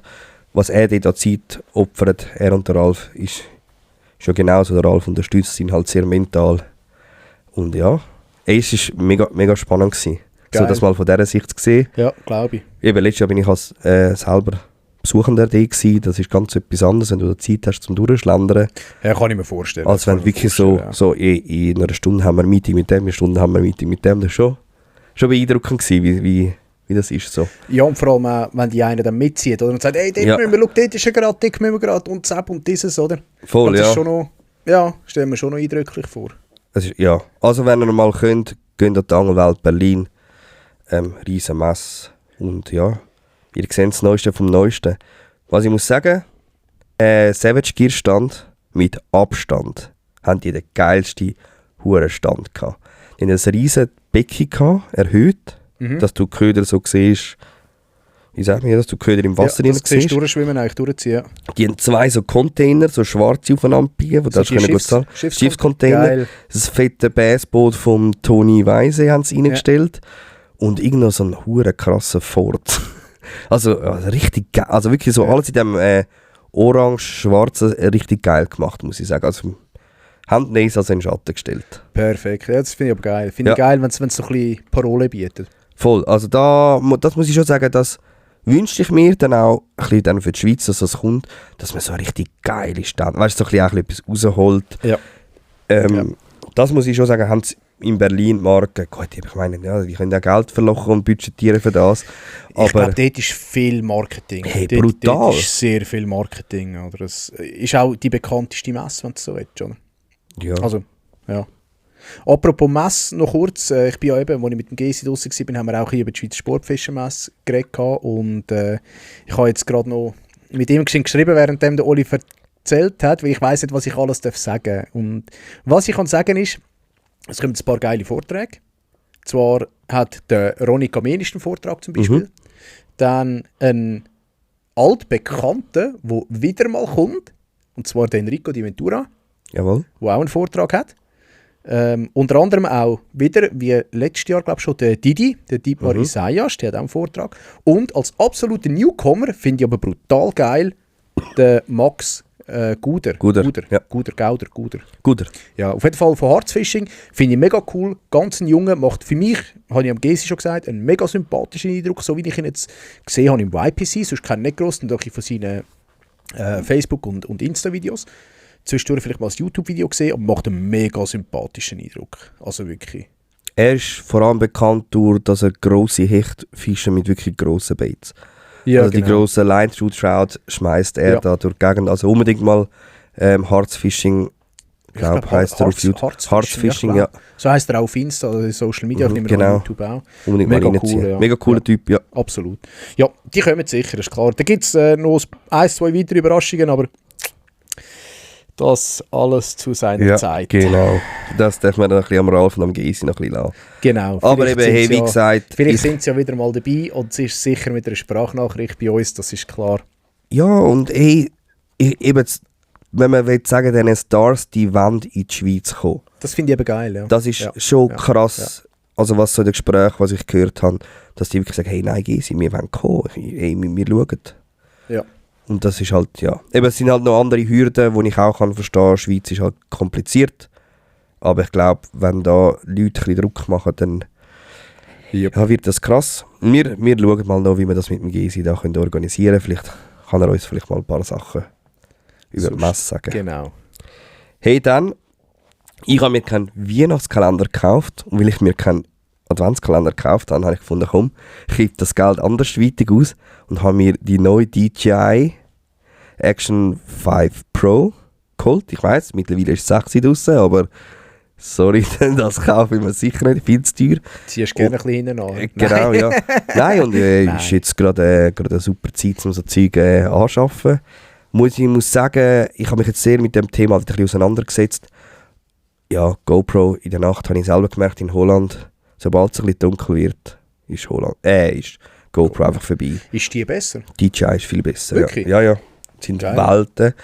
was er dort an Zeit opfert. Er und der Ralf ist schon genauso, der Ralf unterstützt ihn halt sehr mental. Und ja, es war mega, mega spannend gewesen. So
Geil.
das mal von dieser Sicht zu sehen.
Ja, glaube ich.
Eben, letztes Jahr bin ich als selber Besuchender da gewesen. Das ist ganz etwas anderes, wenn du da Zeit hast zum Durchschlendern.
Ja, kann ich mir vorstellen.
Als wenn wirklich so in einer Stunde haben wir ein Meeting mit dem, in einer Stunde haben wir ein Meeting mit dem. Das war schon beeindruckend gewesen, wie das ist so.
Ja, und vor allem, wenn die einen dann mitzieht, oder? Und sagt, hey, dort müssen wir, schau, dort ist ja gerade, dort müssen wir gerade, und Zapp und dieses, oder?
Voll,
das
ja.
ist schon noch, ja, stellen wir schon noch eindrücklich vor.
Es ist, ja. Also wenn ihr mal könnt, geht an die Angelwelt Berlin. Riesen Messe. Und ja, ihr seht das Neueste vom Neuesten. Was ich muss sagen, Savage Gear Stand mit Abstand haben die den geilsten Hurenstand gehabt. Die hatten ein riesen Becken gehabt, erhöht, dass du Köder so siehst, wie sagt man, dass du Köder im Wasser
ja,
drin
das siehst
siehst.
durchschwimmen, eigentlich durchziehen.
Die haben 2 so Container, so schwarze aufeinander biegen, wo
So
das
die
können gut zahlen. Schiffscontainer.
Geil.
Das fette Bassboot vom Toni Weise haben sie reingestellt. Und irgendwo so ein hure krasser Ford. also richtig geil. Also wirklich so alles in dem orange-schwarzen richtig geil gemacht, muss ich sagen. Also haben die also in den Schatten gestellt.
Perfekt, ja, das finde ich aber geil. Finde ich geil, wenn es so ein bisschen Parole bietet.
Voll. Also das muss ich schon sagen, das wünschte ich mir dann auch ein bisschen dann für die Schweiz, dass es kommt, dass man so richtig geil ist. Weißt du, so ein bisschen auch etwas rausholt.
Ja.
Das muss ich schon sagen, haben sie in Berlin Marken, gut, ich meine, ja, die können ja Geld verlochen und budgetieren für das. Aber
Ich glaube, dort ist viel Marketing.
Hey,
Dort
brutal.
ist sehr viel Marketing. Oder? Es ist auch die bekannteste Messe, wenn du so willst. Oder?
ja.
Also, ja. Apropos Messe, noch kurz. Ich bin ja eben, als ich mit dem Gesi draussen war, haben wir auch hier über die Schweizer Sportfischermesse geredet. Und ich habe jetzt gerade noch mit ihm geschrieben, während der Oli erzählt hat, weil ich weiss nicht, was ich alles sagen darf. Und was ich kann sagen ist, es kommen ein paar geile Vorträge. Zwar hat der Ronny Kamenisch einen Vortrag zum Beispiel. Dann ein altbekannter, der wieder mal kommt. Und zwar der Enrico Di Ventura,
Jawohl.
der auch einen Vortrag hat. Unter anderem auch wieder, wie letztes Jahr, glaube ich schon, der Dietmar Isaias, der hat auch einen Vortrag. Und als absoluter Newcomer, finde ich aber brutal geil, der Max Guder. Guder. Ja, auf jeden Fall von Harzfishing finde ich mega cool. Ganz ein Junge, macht für mich, habe ich am Gesi schon gesagt, einen mega sympathischen Eindruck, so wie ich ihn jetzt gesehen habe im YPC, sonst kenne ich nicht gross, und auch von seinen Facebook- und Insta-Videos. Zwischendurch vielleicht mal ein YouTube-Video gesehen, aber macht einen mega sympathischen Eindruck. Also wirklich.
Er ist vor allem bekannt durch, dass er grosse Hecht fischt mit wirklich grossen Baits. Ja, also die grossen Line-Through-Trout schmeißt er da durch die Gegend. Also unbedingt mal Harzfishing, glaube heisst er auf YouTube. Harzfishing, ja.
So heisst er auch auf Insta, also Social Media,
genau.
Auf YouTube auch.
Unbedingt mega mal reinziehen. Cool, ja. Mega cooler Typ, ja.
Absolut. Ja, die kommen sicher, ist klar. Da gibt es noch 1-2 weitere Überraschungen, aber das alles zu seiner Zeit.
Genau. Das darf man dann ein bisschen am Ralf und am Gysi noch ein bisschen lassen.
Genau.
Aber eben, hey, wie gesagt...
Vielleicht sind sie ja wieder mal dabei und es ist sicher mit einer Sprachnachricht bei uns, das ist klar.
Ja, und hey, eben, wenn man will sagen, diesen Stars, die wollen in die Schweiz kommen.
Das finde ich eben geil, ja.
Das ist schon krass. Ja. Also was so in den Gesprächen, was ich gehört habe, dass die wirklich sagen, hey, nein, Gysi, wir wollen kommen. Hey, wir schauen.
Ja.
Und das ist halt, ja. Eben, es sind halt noch andere Hürden, die ich auch verstehen kann. Schweiz ist halt kompliziert. Aber ich glaube, wenn da Leute ein bisschen Druck machen, dann wird das krass. Wir schauen mal noch, wie wir das mit dem Gysi da organisieren können. Vielleicht kann er uns vielleicht mal ein paar Sachen über die Messe sagen.
Genau.
Hey, dann, ich habe mir keinen Weihnachtskalender gekauft. Und weil ich mir keinen Adventskalender gekauft habe, habe ich gefunden, komm, ich gebe das Geld andersweitig aus und habe mir die neue DJI Action 5 Pro geholt. Ich weiss, mittlerweile ist es 6 draussen, aber sorry, das kaufe ich mir sicher nicht, viel zu teuer.
Ziehst du gerne ein bisschen hinten an.
Genau, ja. Nein, und ist jetzt gerade eine super Zeit, um so Zeug anzuschaffen. Ich muss sagen, ich habe mich jetzt sehr mit dem Thema ein bisschen auseinandergesetzt. Ja, GoPro in der Nacht habe ich selber gemerkt in Holland. Sobald es ein bisschen dunkel wird, ist GoPro einfach vorbei.
Ist die besser?
DJI ist viel besser.
Wirklich?
Ja. Das sind Welten.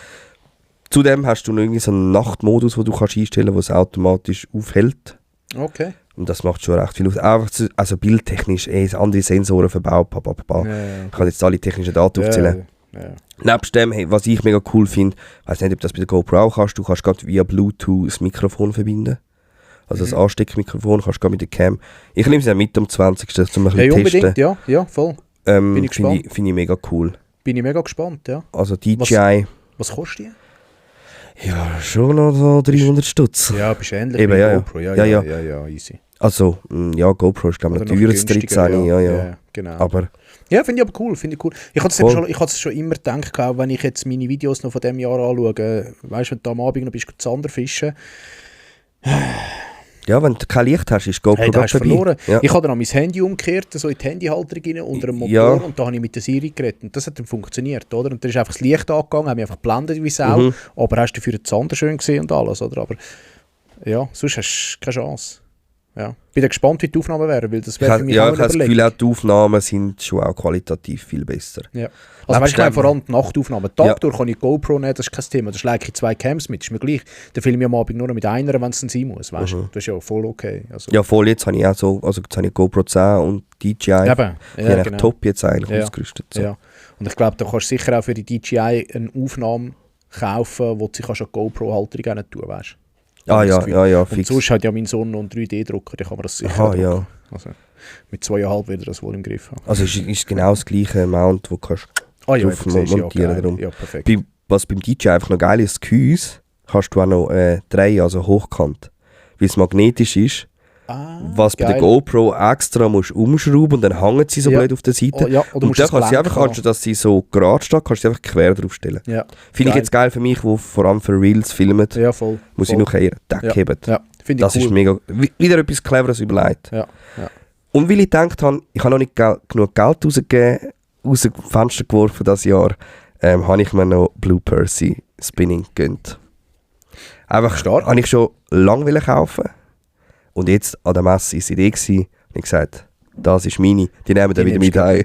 Zudem hast du noch irgendwie so einen Nachtmodus, den du kannst einstellen kannst, der es automatisch aufhält.
Okay.
Und das macht schon recht viel aus. Einfach also bildtechnisch, andere Sensoren verbaut. Ich kann jetzt alle technischen Daten aufzählen. Ja. Nebst dem, hey, was ich mega cool finde, ich weiss nicht, ob das bei der GoPro auch kannst, du kannst gerade via Bluetooth das Mikrofon verbinden. Also das Ansteckmikrofon kannst du mit der Cam. Ich nehme es ja mit am 20. um ein bisschen testen.
Ja, voll. Bin ich gespannt.
Finde ich mega cool.
Bin ich mega gespannt, ja.
Also DJI.
Was kostet die?
Ja, schon noch so 300 Stutz.
Ja, bist ähnlich
wie
GoPro. Ja, easy.
Also, ja, GoPro ist glaube ich noch teurer als 13. Ja,
genau.
Aber
ja, finde ich aber cool. Ich habe es schon immer gedacht, wenn ich jetzt meine Videos noch von diesem Jahr anschaue, weißt du, wenn du am Abend noch bist, Zander fischen.
Ja, wenn du kein Licht hast, ist GoPro
dabei. Verloren.
Ja.
Ich habe dann mein Handy umgekehrt, so in die Handyhalterung rein, unter dem Motor, und da habe ich mit der Siri geredet. Und das hat dann funktioniert, oder? Und dann ist einfach das Licht angegangen, habe mich einfach geblendet wie Sau, aber hast du dafür den Zander schön gesehen und alles, oder? Aber ja, sonst hast du keine Chance. Ja. Bin da gespannt, wie die Aufnahmen wären, weil das wäre für mich auch eine Überlegung. Ich habe das Gefühl, auch
die Aufnahmen sind schon auch qualitativ viel besser.
Ja. Also weißt du, vor allem die Nachtaufnahmen. Tag durch kann ich GoPro nehmen, das ist kein Thema. Da schläge ich 2 Cams mit, ist mir gleich. Dann filme ich am Abend nur noch mit einer, wenn es dann sein muss. Weißt du? Das ist ja voll okay. Also.
Ja, voll, jetzt habe ich auch so, also jetzt habe ich GoPro 10 und DJI.
Ja,
genau. Top jetzt eigentlich ausgerüstet. So.
Ja. Und ich glaube, da kannst du sicher auch für die DJI eine Aufnahme kaufen, wo du sie an die GoPro-Halterung nicht tun, weißt du?
Ja,
fix. Und sonst hat ja mein Sohn noch einen 3D-Drucker, da kann man das sicher drucken.
Ja.
Also, mit 2,5 wird er das wohl im Griff haben.
Also ist genau das gleiche Mount, wo du kannst drauf montieren.
Ja, perfekt.
Was beim DJI einfach noch geil ist, das Gehäuse kannst du auch noch drehen, also hochkant. Weil es magnetisch ist. Was geil. Bei der GoPro extra musst umschrauben und dann hängen sie so blöd auf der Seite. Und dann kannst du einfach, anstatt dass sie so gerade steht, kannst du sie einfach quer draufstellen. Ja. Finde ich jetzt geil für mich, wo vor allem für Reels filmen.
Ja, voll.
Muss ich noch eher Deck heben.
Ja, finde ich
das ist mega. Wieder etwas Cleveres überlegt.
Ja.
Und weil ich gedacht habe, ich habe noch nicht genug Geld aus dem Fenster geworfen dieses Jahr, habe ich mir noch Blue Percy Spinning gegönnt. Einfach
stark.
Habe ich schon lange kaufen. Und jetzt an der Messe war es Idee gewesen, und ich gesagt, das ist meine, die nehmen wir wieder mit heim.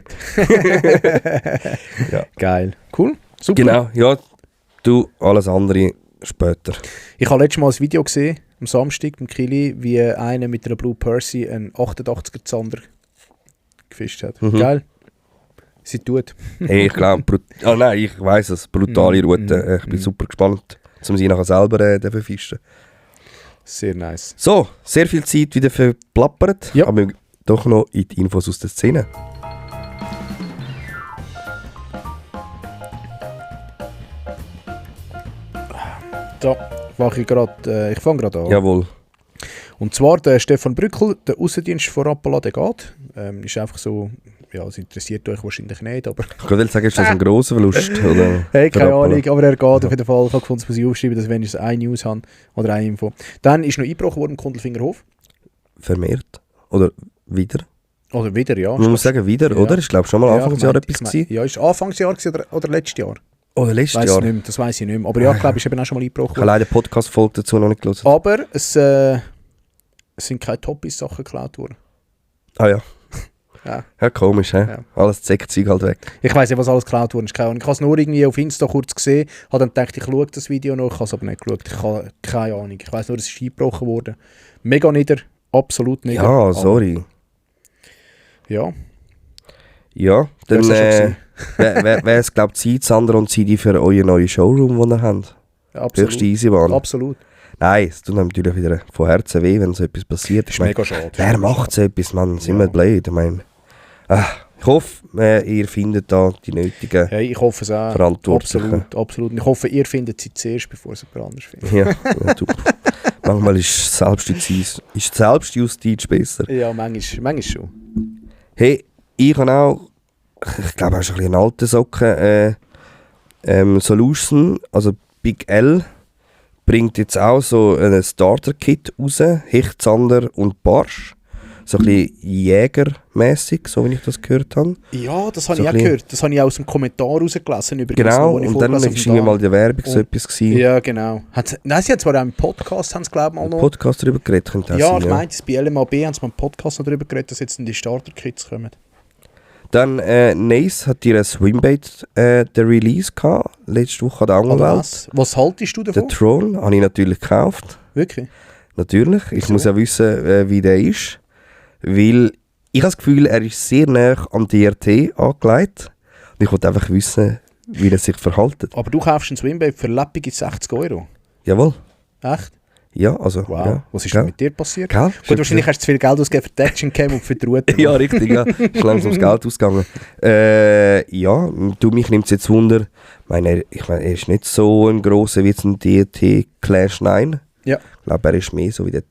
Ja. Geil. Cool. Super.
Genau, ja, du, alles andere später.
Ich habe letztes Mal ein Video gesehen, am Samstag, im Kili, wie einer mit einer Blue Percy einen 88er Zander gefischt hat. Geil. Sie tut.
Hey, ich glaube, nein, ich weiss es, brutale Route. Ich bin super gespannt, um sie nachher selber zu fischen.
Sehr nice.
So, sehr viel Zeit wieder verplappert,
Ja.
aber doch noch in die Infos aus der Szene.
Da mache ich gerade, ich fange gerade an.
Jawohl.
Und zwar der Stefan Brückel, der Aussendienst von Rapala, der geht. Ist einfach so, ja, es interessiert euch wahrscheinlich nicht, aber...
Ich würde sagen, ist das ein grosser Verlust? Oder?
Hey, keine
Für Rapala?
Ahnung, aber er geht auf jeden Fall. Ich habe gefunden, das muss ich aufschreiben, dass wenn ich eine News habe oder eine Info. Dann ist noch eingebrochen worden im Kundelfingerhof.
Vermehrt? Oder wieder?
Oder wieder, ja.
Man muss sagen, wieder,
Ja.
oder? Ist, glaube ich, schon mal Anfangsjahr etwas gewesen.
Ja, ist Anfangsjahr gewesen oder letztes Jahr?
Oder letztes
Weiss
Jahr?
nicht mehr, das weiß ich nicht mehr. Aber ja, ich glaube, ist eben auch schon mal eingebrochen
Ich habe leider Podcast-Folge dazu noch nicht gelesen.
Aber es sind keine Toppis-Sachen geklaut worden.
Ah ja.
Ja.
Ja, komisch, hä?
Ja.
Alles Zeckzeug halt weg.
Ich weiss nicht, was alles geklaut worden ist. Keine Ahnung. Ich habe es nur irgendwie auf Insta kurz gesehen, habe dann gedacht, ich schaue das Video noch, ich habe es aber nicht geschaut. Ich habe keine Ahnung. Ich weiss nur, es ist eingebrochen worden. Mega nieder, absolut nieder.
Ja,
Aber,
sorry.
Ja,
Ja, dann
das ist ja schon
wäre es, glaube ich, Zeit, Sandra und Sidi, für euren neuen Showroom, den ihr habt.
absolut.
Höchste Eisenbahn.
Absolut.
Nein, es tut einem natürlich wieder von Herzen weh, wenn so etwas passiert.
Das
Ich
ist
meine,
mega schade.
wer macht so etwas, Mann? Sind
Ja.
wir blöd? Ich meine, ich hoffe, ihr findet da die nötigen
Hey, ich hoffe es auch.
Verantwortlichen.
Absolut, absolut. Und ich hoffe, ihr findet sie zuerst, bevor es jemand anders findet.
Ja, du. Manchmal ist Selbstjustiz besser.
Ja, manchmal schon.
Hey, ich habe auch, ich glaube, auch schon ein bisschen einen alten Socken, Solution, also Big L, bringt jetzt auch so ein Starter-Kit raus, Hecht, Zander und Barsch. So ein bisschen jägermäßig, so wie ich das gehört habe.
Ja, das habe
So
ich auch
ein bisschen-
gehört. Das habe ich aus dem Kommentar rausgelesen. Übrigens,
Genau,
wo ich
und dann
vorgelesen
ist
habe
irgendwie
auf
mal
dem
die Werbung so
Und-
etwas gewesen.
Ja, genau. Nein, sie hat zwar auch im Podcast, haben sie, glaube ich, mal
Ein
noch...
Podcast darüber geredet, könnte das
Ja,
sein,
ich meinte, bei LMAB haben sie mal im Podcast noch darüber geredet, dass jetzt in die Starter-Kits kommen.
Dann Nace hat ihr Swimbait den Release gehabt, letzte Woche an der Angelwelt.
Was haltest du davon?
Den Troll habe ich natürlich gekauft.
Wirklich?
Natürlich. Ich
Wieso?
muss ja wissen, wie der ist. Weil ich habe das Gefühl, er ist sehr nah am DRT angelegt. Und ich wollte einfach wissen, wie er sich verhält.
Aber du kaufst einen Swimbait für läppige 60 €.
Jawohl.
Echt?
Ja, also.
Wow.
Ja.
Was ist
Gell?
denn mit dir passiert?
Gell?
Gut, wahrscheinlich hast du zu viel Geld ausgegeben für die Action Cam und für die Route.
Ja, richtig, ja. Ist langsam das Geld ausgegangen. Ja, du, mich nimmt es jetzt Wunder. Er ist nicht so ein grosser wie jetzt ein DRT Clash 9.
Ja.
Ich glaube, er ist mehr so wie der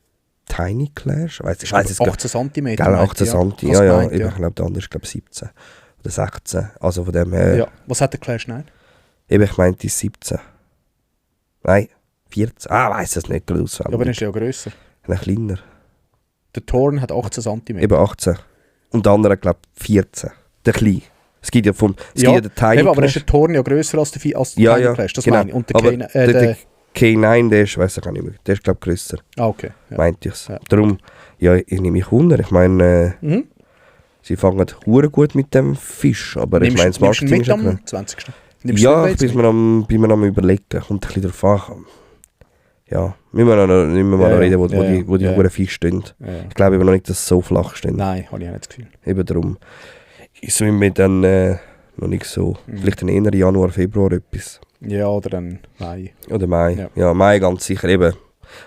Tiny Clash. Ich weiß es
18 cm.
Gell, 18 cm, ja. Ich glaube, der andere ist glaube 17 oder 16. Also von dem her,
Ja. Was hat der Clash 9?
eben, ich meinte 17. Nein, 14. Weiss es nicht gerade auswendig.
Ja, aber dann ist er ja grösser.
Ein kleiner.
Der Torn hat 18 cm.
Eben 18. Und der andere, glaube ich, 14. Der kleine. Es gibt ja den Tiny
aber ist
Clash.
der Torn ja grösser als der
Ja,
Tiny
ja,
Clash, das
genau.
meine ich. Und der
Aber
Kane,
der K9, der ist, weiß ich gar nicht mehr, der ist glaube ich grösser,
okay. Ja.
meinte ich es.
Ja.
Darum, ja, ich nehme mich Wunder. Ich meine,
Mhm.
sie fangen hure gut mit dem Fisch, aber ich meine, das
nimmst du ihn
Marketing
mit
ist ja
am
klar.
20. Nimmst du
Ja,
ihn
ich
mit?
bin mir am überlegen. Kommt ein bisschen darauf an. Ja, müssen wir mal
Ja,
reden, wo
ja,
die
ja.
huren Fisch stehen.
Ja.
Ich glaube aber noch nicht, dass es so flach stehen.
Nein, habe ich auch nicht das Gefühl.
Eben darum. Ist mir dann noch nicht so.
Mhm.
Vielleicht in eher Januar, Februar etwas.
Ja, oder dann Mai.
Oder Mai.
Ja.
Ja, Mai ganz sicher. Eben.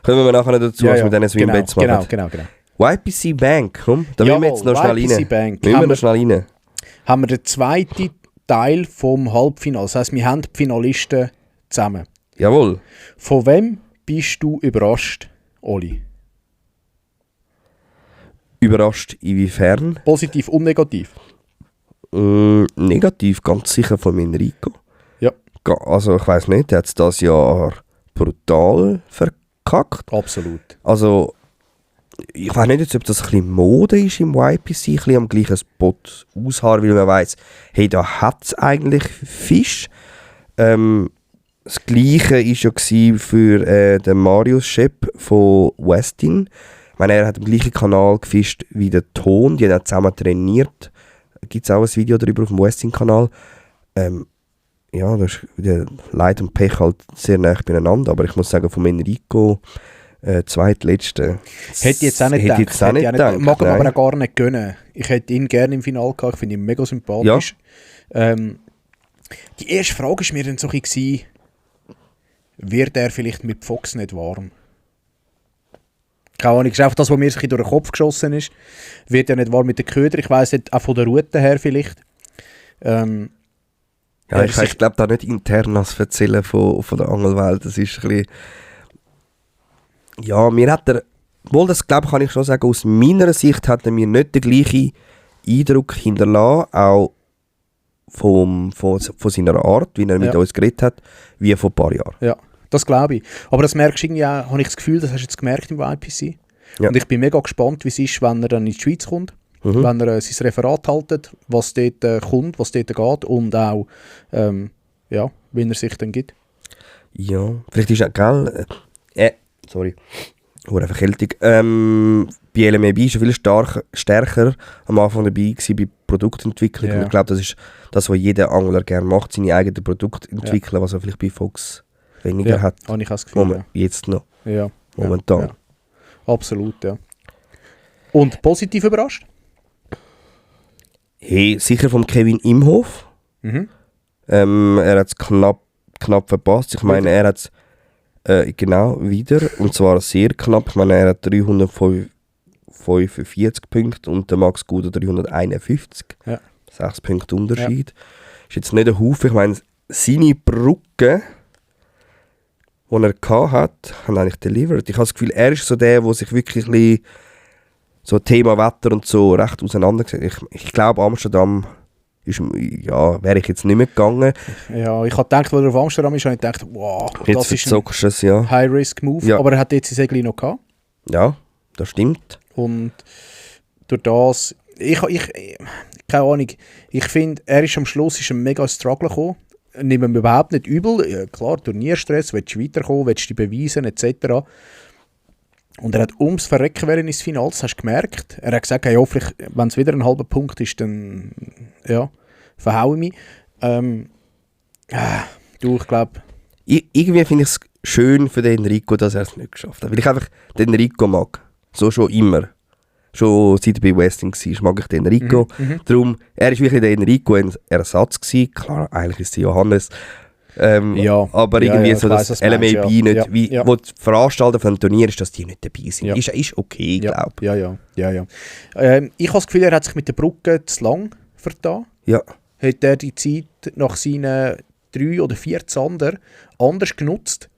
Kommen wir nachher noch dazu, was wir mit diesen Swimbaits machen.
Genau.
YPC Bank, komm, da müssen wir jetzt noch schnell
YPC
rein.
Bank.
Müssen wir noch schnell rein.
Haben wir den zweiten Teil vom Halbfinale. Das heisst, wir haben die Finalisten zusammen.
Jawohl.
Von wem bist du überrascht, Oli?
Überrascht inwiefern?
Positiv und negativ?
Negativ, ganz sicher von Enrico.
Ja.
Also ich weiss nicht, der hat es dieses Jahr brutal verkackt.
Absolut.
Also ich weiß nicht, jetzt, ob das ein bisschen Mode ist im YPC, ein bisschen am gleichen Spot ausharren, weil man weiss, hey, da hat es eigentlich Fisch. Das Gleiche war ja gewesen für den Marius Schepp von Westin. Ich meine, er hat am gleichen Kanal gefischt wie der Ton, die haben auch zusammen trainiert. Da gibt es auch ein Video darüber auf dem Westin-Kanal. Ja, das ist wieder Leid und Pech halt sehr nah beieinander, aber ich muss sagen, von Enrico zweitletzte.
Hätte ich jetzt auch nicht gedacht. Mag ihm aber auch gar nicht gönnen. Ich hätte ihn gerne im Finale gehabt, ich finde ihn mega sympathisch. Ja. Die erste Frage war mir dann so ein bisschen, wird er vielleicht mit Fox nicht warm? Keine Ahnung, das ist einfach das, was mir durch den Kopf geschossen ist. Wird er nicht warm mit den Köder? Ich weiss nicht, auch von der Route her vielleicht.
Ich glaube da nicht internas erzählen von der Angelwelt. Das ist ein bisschen... Ja, mir hat er... Wohl, das glaube kann ich schon sagen, aus meiner Sicht hat er mir nicht den gleichen Eindruck hinterlassen, auch von seiner Art, wie er mit uns geredet hat, wie vor ein paar Jahren.
Ja, das glaube ich. Aber das merkst du irgendwie auch, habe ich das Gefühl, das hast du jetzt gemerkt im YPC. Ja. Und ich bin mega gespannt, wie es ist, wenn er dann in die Schweiz kommt. Wenn er sein Referat haltet, was dort kommt, was dort geht und auch, wie er sich dann gibt.
Ja, vielleicht ist auch, sorry, hohe Verkältung. Bei LMAB war er viel stärker am Anfang dabei gewesen, bei Produktentwicklung. Und ich glaube, das ist das, was jeder Angler gerne macht, seine eigenen Produkte entwickeln, was er vielleicht bei Fox weniger hat.
Habe ich das Gefühl.
Jetzt noch.
Ja.
Momentan.
Ja. Absolut, ja. Und positiv überrascht?
Hey, sicher vom Kevin Imhof. Er hat es knapp verpasst. Ich meine, er hat es genau wieder. Und zwar sehr knapp. Ich meine, er hat 345 Punkte und der Max Guder 351. Ja. 6 Punkte Unterschied. Ist jetzt nicht ein Haufen. Ich meine, seine Brücke, die er hatte, haben eigentlich delivered. Ich habe das Gefühl, er ist so der, der sich wirklich ein bisschen so Thema Wetter und so recht auseinandergesetzt. Ich glaube, Amsterdam wäre ich jetzt nicht mehr gegangen.
Ja, ich habe gedacht, als er auf Amsterdam ist, habe ich gedacht, wow,
jetzt
das ist ein High-Risk-Move. Ja. Aber er hat jetzt die Segel noch gehabt.
Ja, das stimmt.
Und durch das, keine Ahnung, ich finde, er ist am Schluss ein mega Struggle gekommen. Nimmt mir überhaupt nicht übel. Ja, klar, Turnierstress, willst du weiterkommen, willst du dich beweisen, etc. Und er hat ums Verrecken während ins Finale, das hast du gemerkt. Er hat gesagt, hey, hoffentlich, wenn es wieder ein halber Punkt ist, dann verhaue ich mich. Ich glaube...
Irgendwie finde ich es schön für den Enrico, dass er es nicht geschafft hat. Weil ich einfach den Enrico mag. So schon immer. Schon seit er bei Westing war, mag ich den Enrico. Darum, er war wirklich der Enrico ein Ersatz gewesen. Klar, eigentlich ist es Johannes. Aber irgendwie so das LMAB nicht, wo die Veranstalter von dem Turnier ist, dass die nicht dabei sind. Ist okay, glaube ich.
Ja. Ich habe das Gefühl, er hat sich mit der Brücke zu lang vertan.
Ja.
Hat er die Zeit nach seinen 3 oder 4 Zander anders genutzt,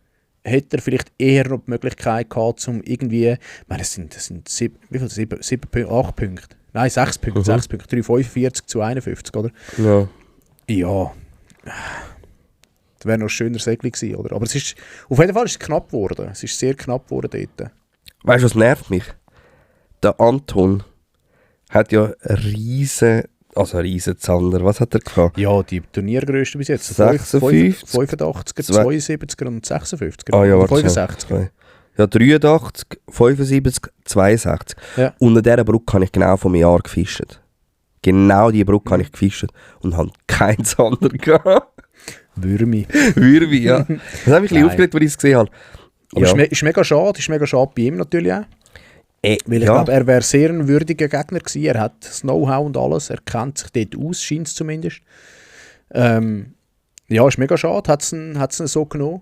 hätte er vielleicht eher noch die Möglichkeit gehabt, um irgendwie, ich meine, es sind 7 Punkte, 8 Punkte. Nein, 6 Punkte, 6 Punkte, 345 zu 51, oder?
Ja.
Ja. Das wäre noch ein schöner Segel gewesen, oder? Aber es ist, auf jeden Fall ist es knapp geworden. Es ist sehr knapp geworden dort.
Weißt du, was nervt mich? Der Anton hat ja riesen Zander. Was hat er gehabt?
Ja, die Turniergrößte bis jetzt.
56,
85er, 72er und 56er.
Ah ja, warte.
65er.
Ja, 83, 75, 62.
Ja.
Unter dieser Brücke habe ich genau vom Jahr gefischt. Genau diese Brücke habe ich gefischt und habe keinen Zander gehabt.
Würmi,
ja. Das hat mich ein bisschen aufgeregt, als ich es gesehen habe.
Aber es ist mega schade. Ist mega schade bei ihm natürlich auch. Weil ich glaube, er wäre sehr ein würdiger Gegner gewesen. Er hat das Know-how und alles. Er kennt sich dort aus, scheint es zumindest. Ist mega schade. Hat es ihn so genommen.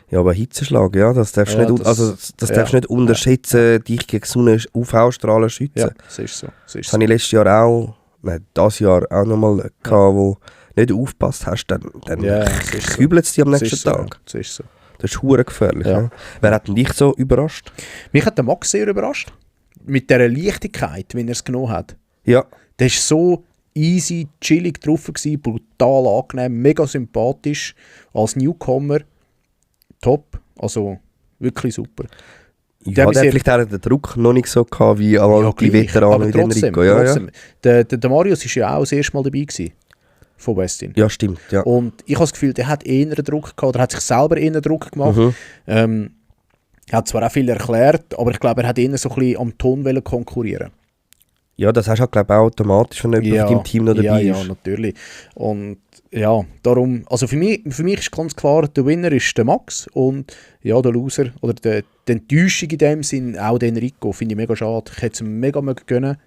Ja, aber Hitzeschlag, ja, das darfst du nicht unterschätzen, dich gegen so eine UV-Strahlen schützen.
Ja, das ist so.
Das habe ich letztes Jahr auch, das Jahr auch nochmal gehabt, wo nicht aufgepasst hast, dann kübelt es dich am nächsten Tag.
Das ist so.
Das ist verdammt gefährlich. Ja. Wer hat denn dich so überrascht?
Mich hat der Max sehr überrascht. Mit dieser Leichtigkeit, wie er es genommen hat.
Ja.
Der war so easy, chillig drauf gewesen, brutal angenehm, mega sympathisch. Als Newcomer top. Also wirklich super.
Ja, der hat vielleicht auch den Druck noch nicht so gehabt wie die Veteranen wie Enrico.
Trotzdem. Der Marius war ja auch das erste Mal dabei gewesen. Von Westin.
Ja, stimmt. Ja.
Und ich habe das Gefühl, der hat eher Druck gehabt, oder hat sich selber eher Druck gemacht. Er hat zwar auch viel erklärt, aber ich glaube, er hat eher so ein bisschen am Ton konkurrieren.
Ja, das hast du halt, glaube ich, auch automatisch, wenn jemand auf deinem Team noch dabei ist.
Ja, natürlich. Und ja, darum, also für mich ist ganz klar, der Winner ist der Max und ja, der Loser oder die Enttäuschung in dem Sinn auch den Enrico, finde ich mega schade. Ich hätte es ihm mega gönnen,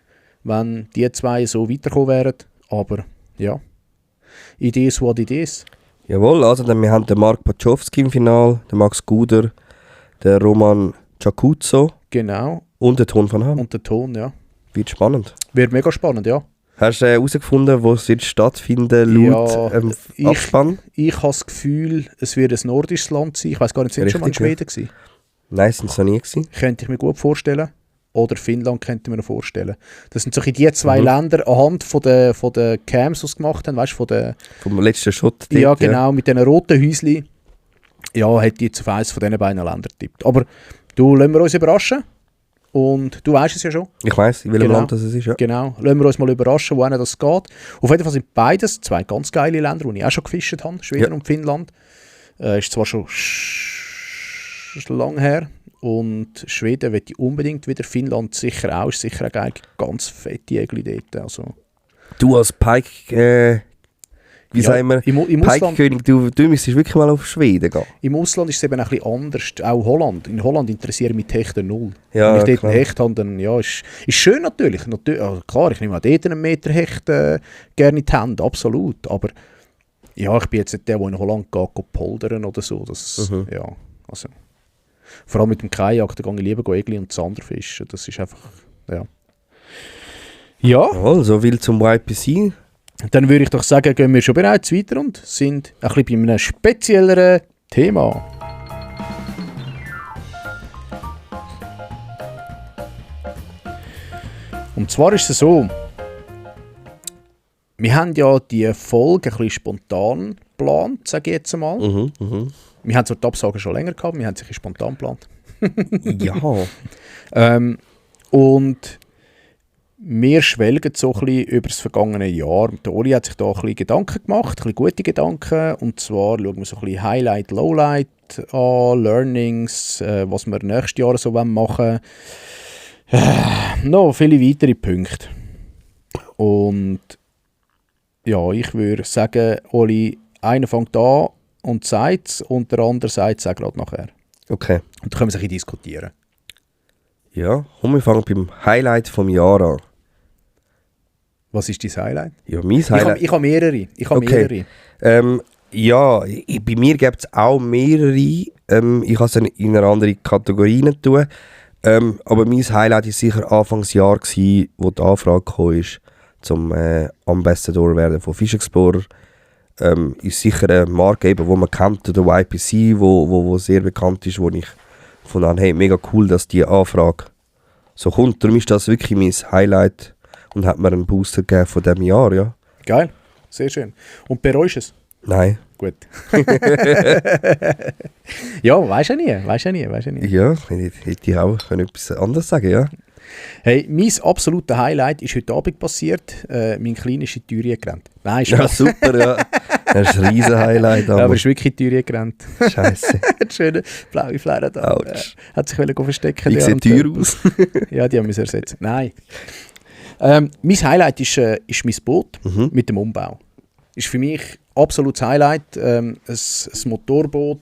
wenn die zwei so weiterkommen wären, aber ja, it is what it is.
Jawohl, also dann, wir haben den Mark Pachowski im Finale, den Max Guder, den Roman Giacuzzo
Genau.
und den Ton von Ham.
Und der Ton, ja.
Wird spannend.
Wird mega spannend, ja.
Hast du herausgefunden, wo es jetzt stattfinden laut Abspann?
Ich habe das Gefühl, es wird ein nordisches Land sein. Ich weiß gar nicht, sind schon mal in Schweden gewesen?
Nein, sind es noch nie gewesen.
Könnte ich mir gut vorstellen. Oder Finnland könnte ich mir noch vorstellen. Das sind so die zwei Länder anhand von den Cams, die sie gemacht haben, weißt du,
vom letzten Shot.
Ja, genau, mit diesen roten Häuschen. Ja, hätte ich jetzt auf eines von diesen beiden Ländern getippt. Aber du, lassen wir uns überraschen. Und du weißt es ja schon.
Ich weiss, in welchem Land das ist, ja.
Genau, lassen wir uns mal überraschen, wohin das geht. Auf jeden Fall sind beides zwei ganz geile Länder, wo ich auch schon gefischt habe, Schweden und Finnland. Ist zwar schon lange her. Und Schweden möchte ich unbedingt wieder, Finnland sicher auch, ist sicher auch geil, ganz fette Egli dort. Also.
Du als Pike, wie sagen wir, Pike-König, du müsstest wirklich mal auf Schweden gehen.
Im Ausland ist es eben ein bisschen anders, auch Holland. In Holland interessieren mich die Hechte null.
Ja,
wenn ich dort einen Hecht habe, dann ja, ist schön natürlich. Also klar, ich nehme auch dort einen Meter Hecht gerne in die Hände, absolut. Aber ja, ich bin jetzt nicht der in Holland geht poldern oder so. Das, ja, also. Vor allem mit dem Kajak, da gehe ich lieber Egli und Zander fischen. Das ist einfach, ja. Ja.
Jawohl, so viel zum YPC.
Dann würde ich doch sagen, gehen wir schon bereits weiter und sind ein bisschen bei einem spezielleren Thema. Und zwar ist es so, wir haben ja die Folge ein bisschen spontan geplant, sage ich jetzt einmal. Wir haben zwar die Absagen schon länger gehabt, wir haben sie spontan geplant.
Ja.
Und wir schwelgen so ein bisschen über das vergangene Jahr. Der Oli hat sich da ein bisschen Gedanken gemacht, ein bisschen gute Gedanken. Und zwar schauen wir so ein bisschen Highlight, Lowlight an, Learnings, was wir nächstes Jahr so machen wollen. Noch viele weitere Punkte. Und ja, ich würde sagen, Oli, einer fängt an und sagt es und der andere sagt es auch gerade nachher.
Okay.
Und dann können wir ein bisschen diskutieren.
Ja, und wir fangen beim Highlight vom Jahr an.
Was ist dein Highlight?
Ja, mein Highlight...
Ich habe mehrere.
Ja, bei mir gibt es auch mehrere. Ich habe es in eine andere Kategorie nicht tun. Aber mein Highlight war sicher Anfangsjahr, wo die Anfrage kam, ist, zum Ambassador werden von Fish Explorer. Ist sicher eine Marke, die man kennt, der YPC, wo sehr bekannt ist, wo ich von an, hey, mega cool, dass die Anfrage so kommt. Darum ist das wirklich mein Highlight und hat mir einen Booster gegeben von diesem Jahr, ja.
Geil, sehr schön. Und bereust du es?
Nein.
Gut. Ja, weisst du nie.
Ja, hätte ich auch etwas anderes sagen, ja.
Hey, mein absoluter Highlight ist heute Abend passiert. Mein Kleiner ist in die Tür gerannt. Nein,
ja, super, ja. Das ist ein riesen Highlight.
Ja, aber er ist wirklich in die Tür gerannt.
Scheiße.
Hat schöne blaue Flecken da. Hat sich verstecken.
Wie sieht die Tür aus?
Ja, die haben wir ersetzen. Nein. Mein Highlight ist mein Boot mit dem Umbau. Ist für mich absolutes Highlight. Ein Motorboot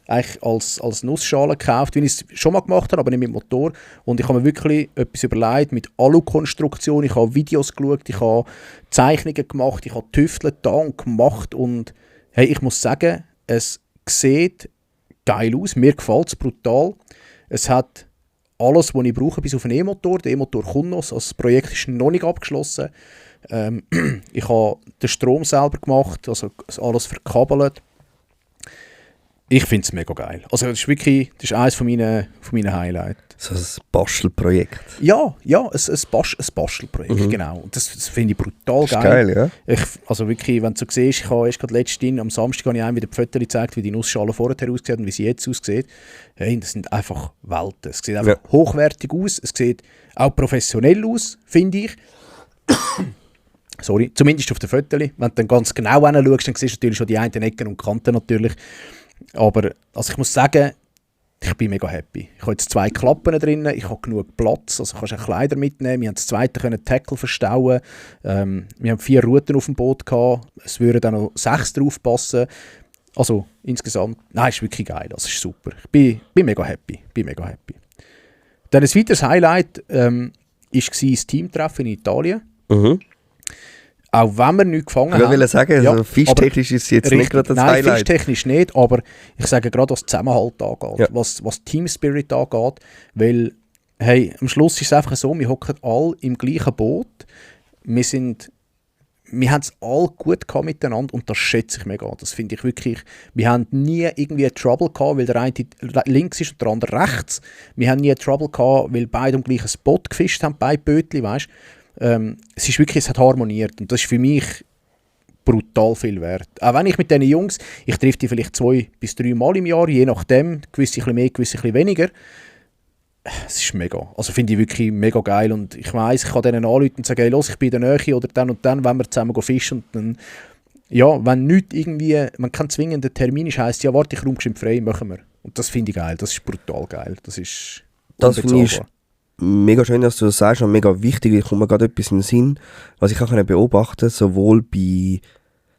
eigentlich als Nussschale gekauft, wie ich es schon mal gemacht habe, aber nicht mit Motor. Und ich habe mir wirklich etwas überlegt mit Alukonstruktion. Ich habe Videos geschaut, ich habe Zeichnungen gemacht, ich habe Tüfteln da gemacht. Und hey, ich muss sagen, es sieht geil aus. Mir gefällt es brutal. Es hat alles, was ich brauche, bis auf einen E-Motor. Der E-Motor kommt noch. Also das Projekt ist noch nicht abgeschlossen. Ich habe den Strom selber gemacht, also alles verkabelt. Ich finde es mega geil. Also das ist eines von meinen Highlights.
So ein Bastelprojekt.
Ja, ein Bastelprojekt, genau. Und das finde ich brutal
das ist geil. Ja.
Also wirklich, wenn du so siehst, ich habe erst gerade letztens am Samstag einem wieder die Fotos gezeigt, wie die Nussschale vorher aussieht und wie sie jetzt aussieht. Hey, das sind einfach Welten. Es sieht einfach hochwertig aus, es sieht auch professionell aus, finde ich. Sorry, zumindest auf den Fotos. Wenn du dann ganz genau hinschaust, dann siehst du natürlich schon die einen Ecken und Kanten natürlich. Aber also ich muss sagen, ich bin mega happy. Ich habe jetzt 2 Klappen drin, ich habe genug Platz, also kannst du Kleider mitnehmen. Wir haben das zweite können Tackle verstauen. Wir haben 4 Routen auf dem Boot gehabt. Es würden dann noch 6 drauf passen. Also insgesamt, nein, ist wirklich geil. Das ist super. Ich bin mega happy. Dann ein weiteres Highlight war das Teamtreffen in Italien.
Mhm.
Auch wenn wir nichts gefangen haben.
Ich wollte sagen, also fischtechnisch ist es jetzt nicht gerade das Highlight.
Nein, fischtechnisch nicht, aber ich sage gerade, was Zusammenhalt angeht, was Team Spirit angeht, weil, hey, am Schluss ist es einfach so, wir hocken alle im gleichen Boot, wir haben es alle gut gehabt miteinander und das schätze ich mega. Das finde ich wirklich, wir haben nie irgendwie Trouble gehabt, weil der eine links ist und der andere rechts. Wir haben nie Trouble gehabt, weil beide am gleichen Spot gefischt haben, beide Bötchen, weißt. Es hat harmoniert und das ist für mich brutal viel wert. Auch wenn ich mit diesen Jungs, ich treffe die vielleicht 2 bis 3 Mal im Jahr, je nachdem, gewisse ein bisschen mehr, gewisse ein bisschen weniger. Es ist mega. Also finde ich wirklich mega geil und ich weiss, ich kann denen anrufen und sagen, hey, los, ich bin in der Nähe oder dann und dann, wenn wir zusammen fischen und dann, ja, wenn nicht irgendwie, man kein zwingender Termin ist, heisst, ja, warte, ich räume frei, machen wir. Und das finde ich geil, das ist brutal geil. Das finde
ich mega schön, dass du das sagst und mega wichtig. Ich komme mir gerade etwas in den Sinn, was ich auch beobachten konnte, sowohl bei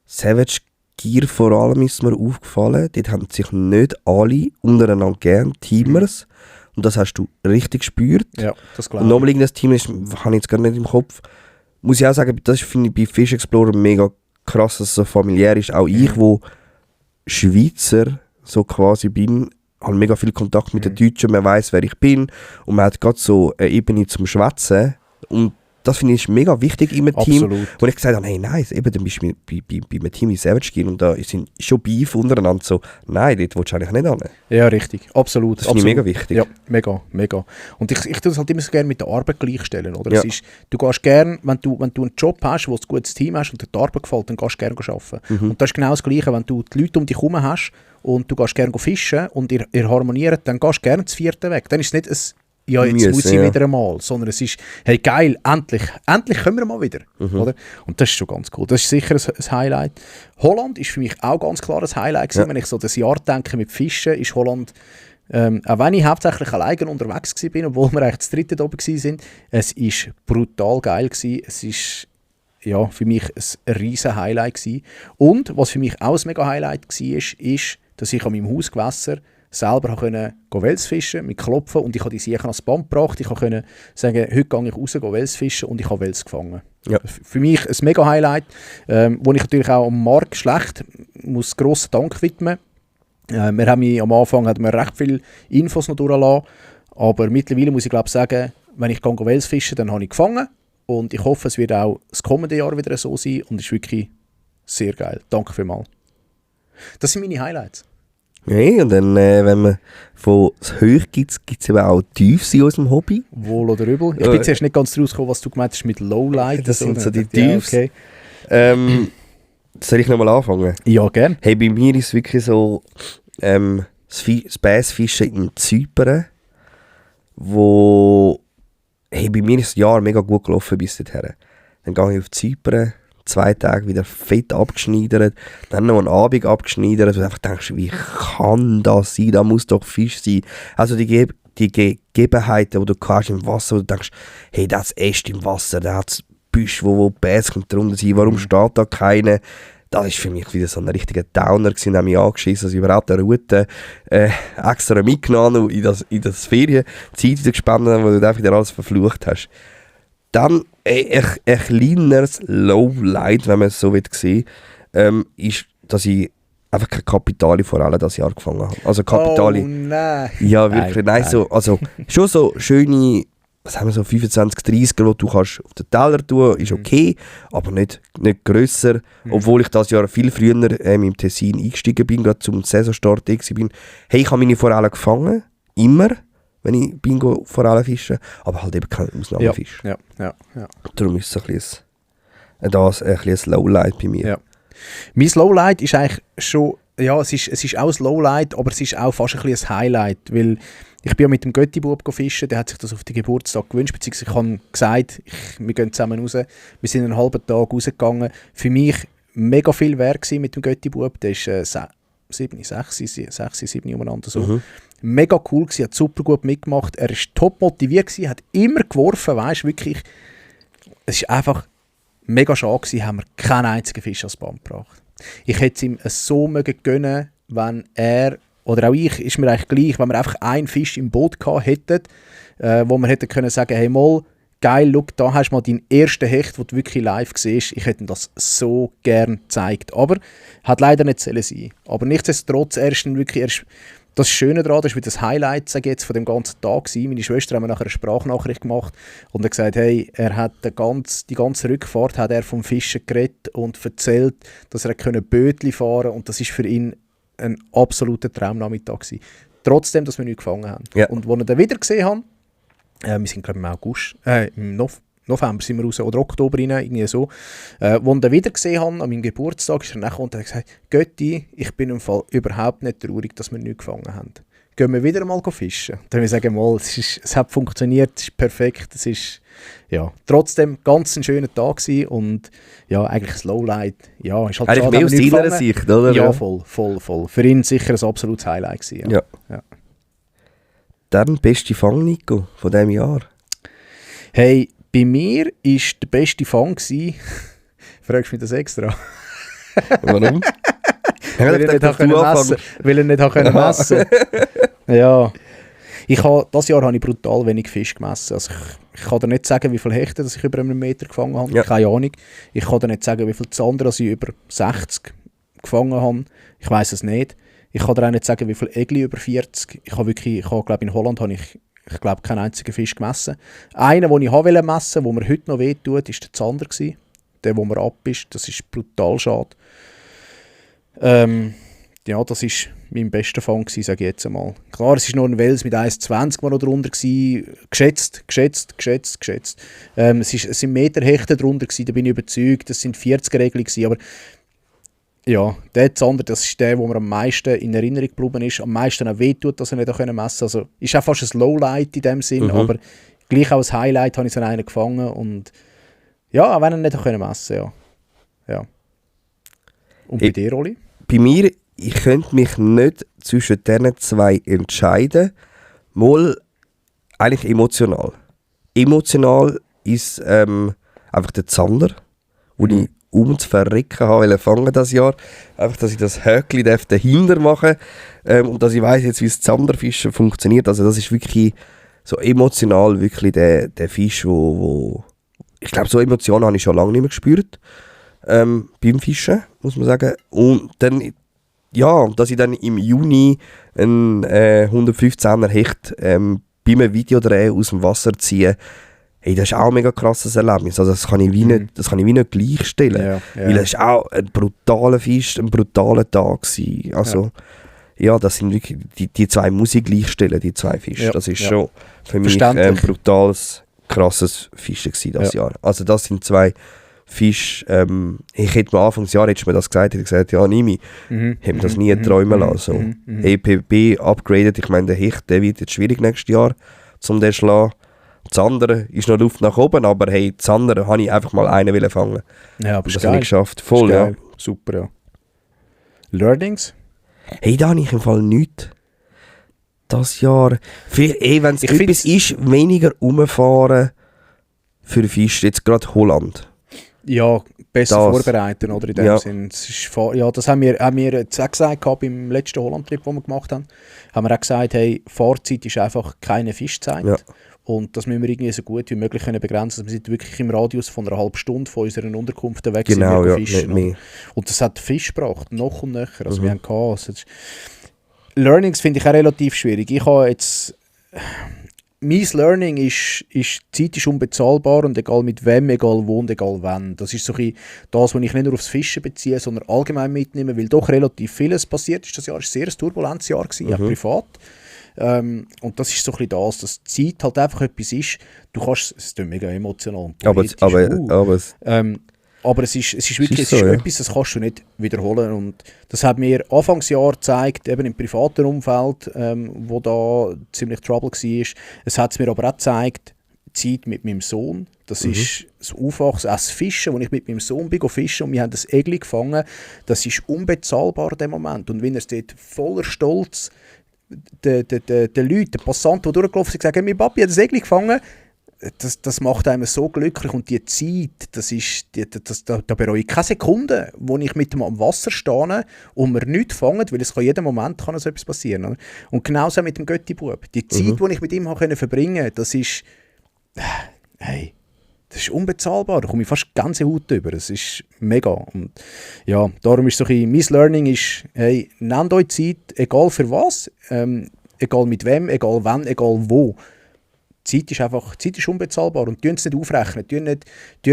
Savage Gear vor allem ist mir aufgefallen, dort haben sich nicht alle untereinander gern, Teamers. Und das hast du richtig gespürt.
Ja, das glaube
ich. Und nochmal irgendein Team, das habe ich jetzt gar nicht im Kopf. Muss ich auch sagen, das finde ich bei Fish Explorer mega krass, dass es so familiär ist. Auch ich, wo Schweizer so quasi bin, habe mega viel Kontakt mit den Deutschen, man weiss, wer ich bin und man hat gerade so eine Ebene zum Schwätzen und das finde ich mega wichtig in einem
Absolut.
Team. Und ich gesagt habe, hey, nice, eben, dann bist du bei einem Team wie Savage Gear und da sind schon Beef untereinander so, nein, dort willst du eigentlich nicht hin.
Ja, richtig, absolut.
Das finde ich mega wichtig.
Ja, mega. Und ich tue das halt immer so gerne mit der Arbeit gleichstellen, oder? Ja. Du gehst gerne, wenn du einen Job hast, wo du ein gutes Team hast und dir die Arbeit gefällt, dann gehst du gerne arbeiten. Und das ist genau das Gleiche, wenn du die Leute um dich herum hast und du gehst gerne fischen und ihr harmoniert, dann gehst du gerne das 4. weg. Dann ist es nicht jetzt muss ich wieder einmal, sondern es ist, hey geil, endlich können wir mal wieder. Oder? Und das ist schon ganz cool. Das ist sicher ein Highlight. Holland ist für mich auch ganz klar ein Highlight gewesen. Wenn ich so das Jahr denke mit Fischen, ist Holland, auch wenn ich hauptsächlich alleine unterwegs war, obwohl wir eigentlich das 3. da oben waren, es ist brutal geil gewesen. Es ist für mich ein riesen Highlight gewesen. Und was für mich auch ein mega Highlight war, ist, dass ich an meinem Hausgewässer selber Wels fischen mit Klopfen und ich habe die Siechen ans Band gebracht. Ich konnte sagen, heute gehe ich raus, Wels fischen und ich habe Wels gefangen. Ja. Für mich ein mega Highlight, wo ich natürlich auch am Markt schlecht muss grossen Dank widmen. Am Anfang hatten wir recht viele Infos noch durchgelassen, aber mittlerweile muss ich glaube sagen, wenn ich Wels fischen, dann habe ich gefangen und ich hoffe, es wird auch das kommende Jahr wieder so sein und es ist wirklich sehr geil. Danke vielmals. Das sind meine Highlights.
Ja, und dann, wenn man von hoch gibt es eben auch Tiefs in unserem Hobby.
Wohl oder übel. Ich bin zuerst nicht ganz rausgekommen, was du gemeint hast mit Lowlight.
Das sind so die Tiefs. Ja, okay. Soll ich nochmal anfangen?
Ja, gerne.
Hey, bei mir ist es wirklich so das Bassfischen in Zypern, wo bei mir ist das Jahr mega gut gelaufen bis dorthin. Dann gehe ich auf Zypern, 2 Tage wieder fett abgeschneidert, dann noch einen Abend abgeschneidert, und du einfach denkst, wie kann das sein? Da muss doch Fisch sein. Also die Gegebenheiten, die du hast im Wasser, wo du denkst, hey, das ist echt im Wasser, da hat es Büsche, wo Bäschen drunter sind, warum steht da keine? Das war für mich wieder so ein richtiger Downer gewesen, habe mich angeschissen, dass ich überhaupt eine Route extra mitgenommen und in das Ferienzeit wieder gespannt, wo du dann wieder alles verflucht hast. Dann ein kleineres Lowlight, wenn man es so sehen will, ist, dass ich einfach keine Kapitale vor allem das Jahr gefangen habe. Also Kapitale.
Oh nein.
Ja, wirklich. Nein. So, also schon so schöne, was haben wir so, 25, 30, die du kannst auf den Teller tun, ist okay, aber nicht grösser. Obwohl ich das Jahr viel früher im Tessin eingestiegen bin, gerade zum Saisonstart bin. Hey, ich habe meine Forellen gefangen, immer, wenn ich Bingo Forellen fische, aber halt eben kein Ausnahmefisch.
Ja.
Darum ist es ein bisschen Lowlight bei mir.
Ja. Mein Lowlight ist eigentlich schon, ja, es ist auch ein Lowlight, aber es ist auch fast ein bisschen ein Highlight, weil ich bin ja mit dem Götti-Bub fischen, der hat sich das auf den Geburtstag gewünscht, beziehungsweise ich habe gesagt, wir gehen zusammen raus. Wir sind einen halben Tag rausgegangen. Für mich mega viel wert gewesen mit dem Götti-Bub, der ist 6, 7 umeinander so. Mega cool gewesen, hat super gut mitgemacht. Er ist top motiviert gewesen, hat immer geworfen, weißt wirklich. Es ist einfach mega schade gewesen, haben wir keinen einzigen Fisch ans Band gebracht. Ich hätte es ihm so mögen gönnen, wenn er, oder auch ich, ist mir eigentlich gleich, wenn wir einfach einen Fisch im Boot gehabt hätten, wo wir hätten können sagen, hey mal, geil, look, da hast du mal deinen ersten Hecht, den du wirklich live siehst. Ich hätte ihm das so gern gezeigt. Aber hat leider nicht sein. Aber nichtsdestotrotz, das Schöne daran, das war das Highlight jetzt von dem ganzen Tag gewesen. Meine Schwester hat mir nachher eine Sprachnachricht gemacht und hat gesagt, hey, er hat die ganze Rückfahrt hat er vom Fischen geredet und erzählt, dass er Bötli fahren konnte. Und das war für ihn ein absoluter Traumnachmittag gewesen. Trotzdem, dass wir nichts gefangen haben.
Ja.
Und als ich ihn wieder gesehen habe, wir sind glaube ich im November sind wir raus, oder Oktober rein, irgendwie so. Als ich ihn wieder gesehen habe, an meinem Geburtstag, ist er nachher und hat gesagt, Götti, ich bin im Fall überhaupt nicht traurig, dass wir nichts gefangen haben. Gehen wir wieder mal fischen. Dann würde ich sagen, es hat funktioniert, es ist perfekt, es ist ja, trotzdem ganz ein schöner Tag gewesen und ja, eigentlich ein Lowlight. Ja, ist halt
eigentlich mehr aus seiner Sicht, oder?
Ja, voll. Für ihn sicher ein absolutes Highlight gewesen.
Ja. Dann beste Fang, Nico, von diesem Jahr?
Hey, bei mir war der beste Fang gewesen. Fragst du mich das extra?
Warum?
Weil ich nicht messen konnte. Ja. Dieses Jahr habe ich brutal wenig Fisch gemessen. Also ich kann dir nicht sagen, wie viele Hechte ich über einen Meter gefangen habe. Ja. Keine Ahnung. Ich kann dir nicht sagen, wie viele Zander ich über 60 gefangen habe. Ich weiss es nicht. Ich kann dir auch nicht sagen, wie viele Egli über 40. Glaube in Holland habe ich keinen einzigen Fisch gemessen. Einer, den ich messen wollte, der mir heute noch wehtut, war der Zander. Der, wo mir ab ist. Das ist brutal schade. Ja, das war mein bester Fang, sage ich jetzt einmal. Klar, es war noch ein Wels mit 1,20 mal noch drunter. Geschätzt. Es sind Meterhechte drunter, da bin ich überzeugt. Das sind 40er-Regel. Aber ja, der Zander, das ist der, der mir am meisten in Erinnerung geblieben ist. Am meisten auch wehtut, dass er nicht messen konnte. Also, ist auch fast ein Lowlight in dem Sinn, aber gleich auch als Highlight habe ich so einen gefangen. Und ja, auch wenn er nicht messen konnte, ja. Und bei dir, Oli?
Bei mir, ich könnte mich nicht zwischen diesen zwei entscheiden. Mal eigentlich emotional. Emotional ist einfach der Zander, den ich zu verrecken habe fangen das Jahr. Einfach, dass ich das Höckli dahinter mache und dass ich weiss jetzt, wie das Zanderfischen funktioniert. Also das ist wirklich so emotional wirklich der Fisch, wo ich glaube, so Emotionen habe ich schon lange nicht mehr gespürt. Beim Fischen, muss man sagen. Und dann, ja, dass ich dann im Juni einen 115er Hecht bei einem Videodreh aus dem Wasser ziehe, hey, das ist auch ein mega krasses Erlebnis. Also das kann ich wie nicht gleichstellen. Ja. Weil es ist auch ein brutaler Fisch, ein brutaler Tag gewesen. Also, ja, das sind wirklich, die zwei muss ich gleichstellen, die zwei Fische. Ja. Das ist schon für mich ein brutales, krasses Fischen gewesen das Jahr. Also das sind zwei Fisch, ich hätte mir Anfangsjahr mir das gesagt, hätte gesagt, ja, Nimi, hätte mir das nie träumen lassen. EPB upgraded, ich meine, der Hecht, der wird jetzt schwierig nächstes Jahr, um den zu schlagen. Das andere ist noch Luft nach oben, aber hey, das andere habe ich einfach mal einen fangen.
Ja, aber
das habe ich geschafft. Voll, ja.
Super, ja. Learnings?
Hey, da habe ich im Fall nichts. Das Jahr, wenn es etwas ist, weniger rumfahren für Fisch, jetzt gerade Holland.
Ja, besser vorbereiten, oder in dem Sinn. Das haben wir jetzt auch gesagt beim letzten Holland-Trip, den wir gemacht haben. Haben wir auch gesagt, hey, Fahrzeit ist einfach keine Fischzeit. Ja. Und das müssen wir irgendwie so gut wie möglich können begrenzen. Wir sind wirklich im Radius von einer halben Stunde von unserer Unterkunft weg.
Genau, ja,
fischen. Und das hat Fisch gebracht, noch und nöcher. Also wir haben Chaos. Learnings finde ich auch relativ schwierig. Ich habe jetzt... Mein Learning ist, die Zeit ist unbezahlbar und egal mit wem, egal wo und egal wann. Das ist so ein das, was ich nicht nur aufs Fischen beziehe, sondern allgemein mitnehme, weil doch relativ vieles passiert ist. Das Jahr war sehr ein turbulentes Jahr, auch privat. Und das ist so ein bisschen dass Zeit halt einfach etwas ist. Du kannst, es ist mega emotional. Aber es ist wirklich etwas, das kannst du nicht wiederholen. Und das hat mir Anfangsjahr gezeigt, eben im privaten Umfeld, wo da ziemlich Trouble war. Es hat es mir aber auch gezeigt, die Zeit mit meinem Sohn. Das ist das Aufwachsen, auch das Fischen, wo ich mit meinem Sohn bin fischen und wir haben das Egli gefangen. Das ist unbezahlbar in dem Moment. Und wenn er es dort voller Stolz den Leuten, den Passanten, die durchgelaufen sind, gesagt haben, mein Papi hat ein Segel gefangen. Das macht einem so glücklich und die Zeit, da bereue ich keine Sekunde, wo ich mit dem am Wasser stehe und mir nichts fange, weil es jeden Moment kann so etwas passieren. Oder? Und genauso mit dem Götti-Bub. Die Zeit, die ich mit ihm verbringen konnte, das ist unbezahlbar. Da komme ich fast Gänsehaut über. Das ist mega. Und ja, darum ist so ein bisschen, mein Learning ist, hey, nehmt euch Zeit, egal für was, egal mit wem, egal wann, egal wo. Zeit ist unbezahlbar und tun es nicht aufrechnen. Tun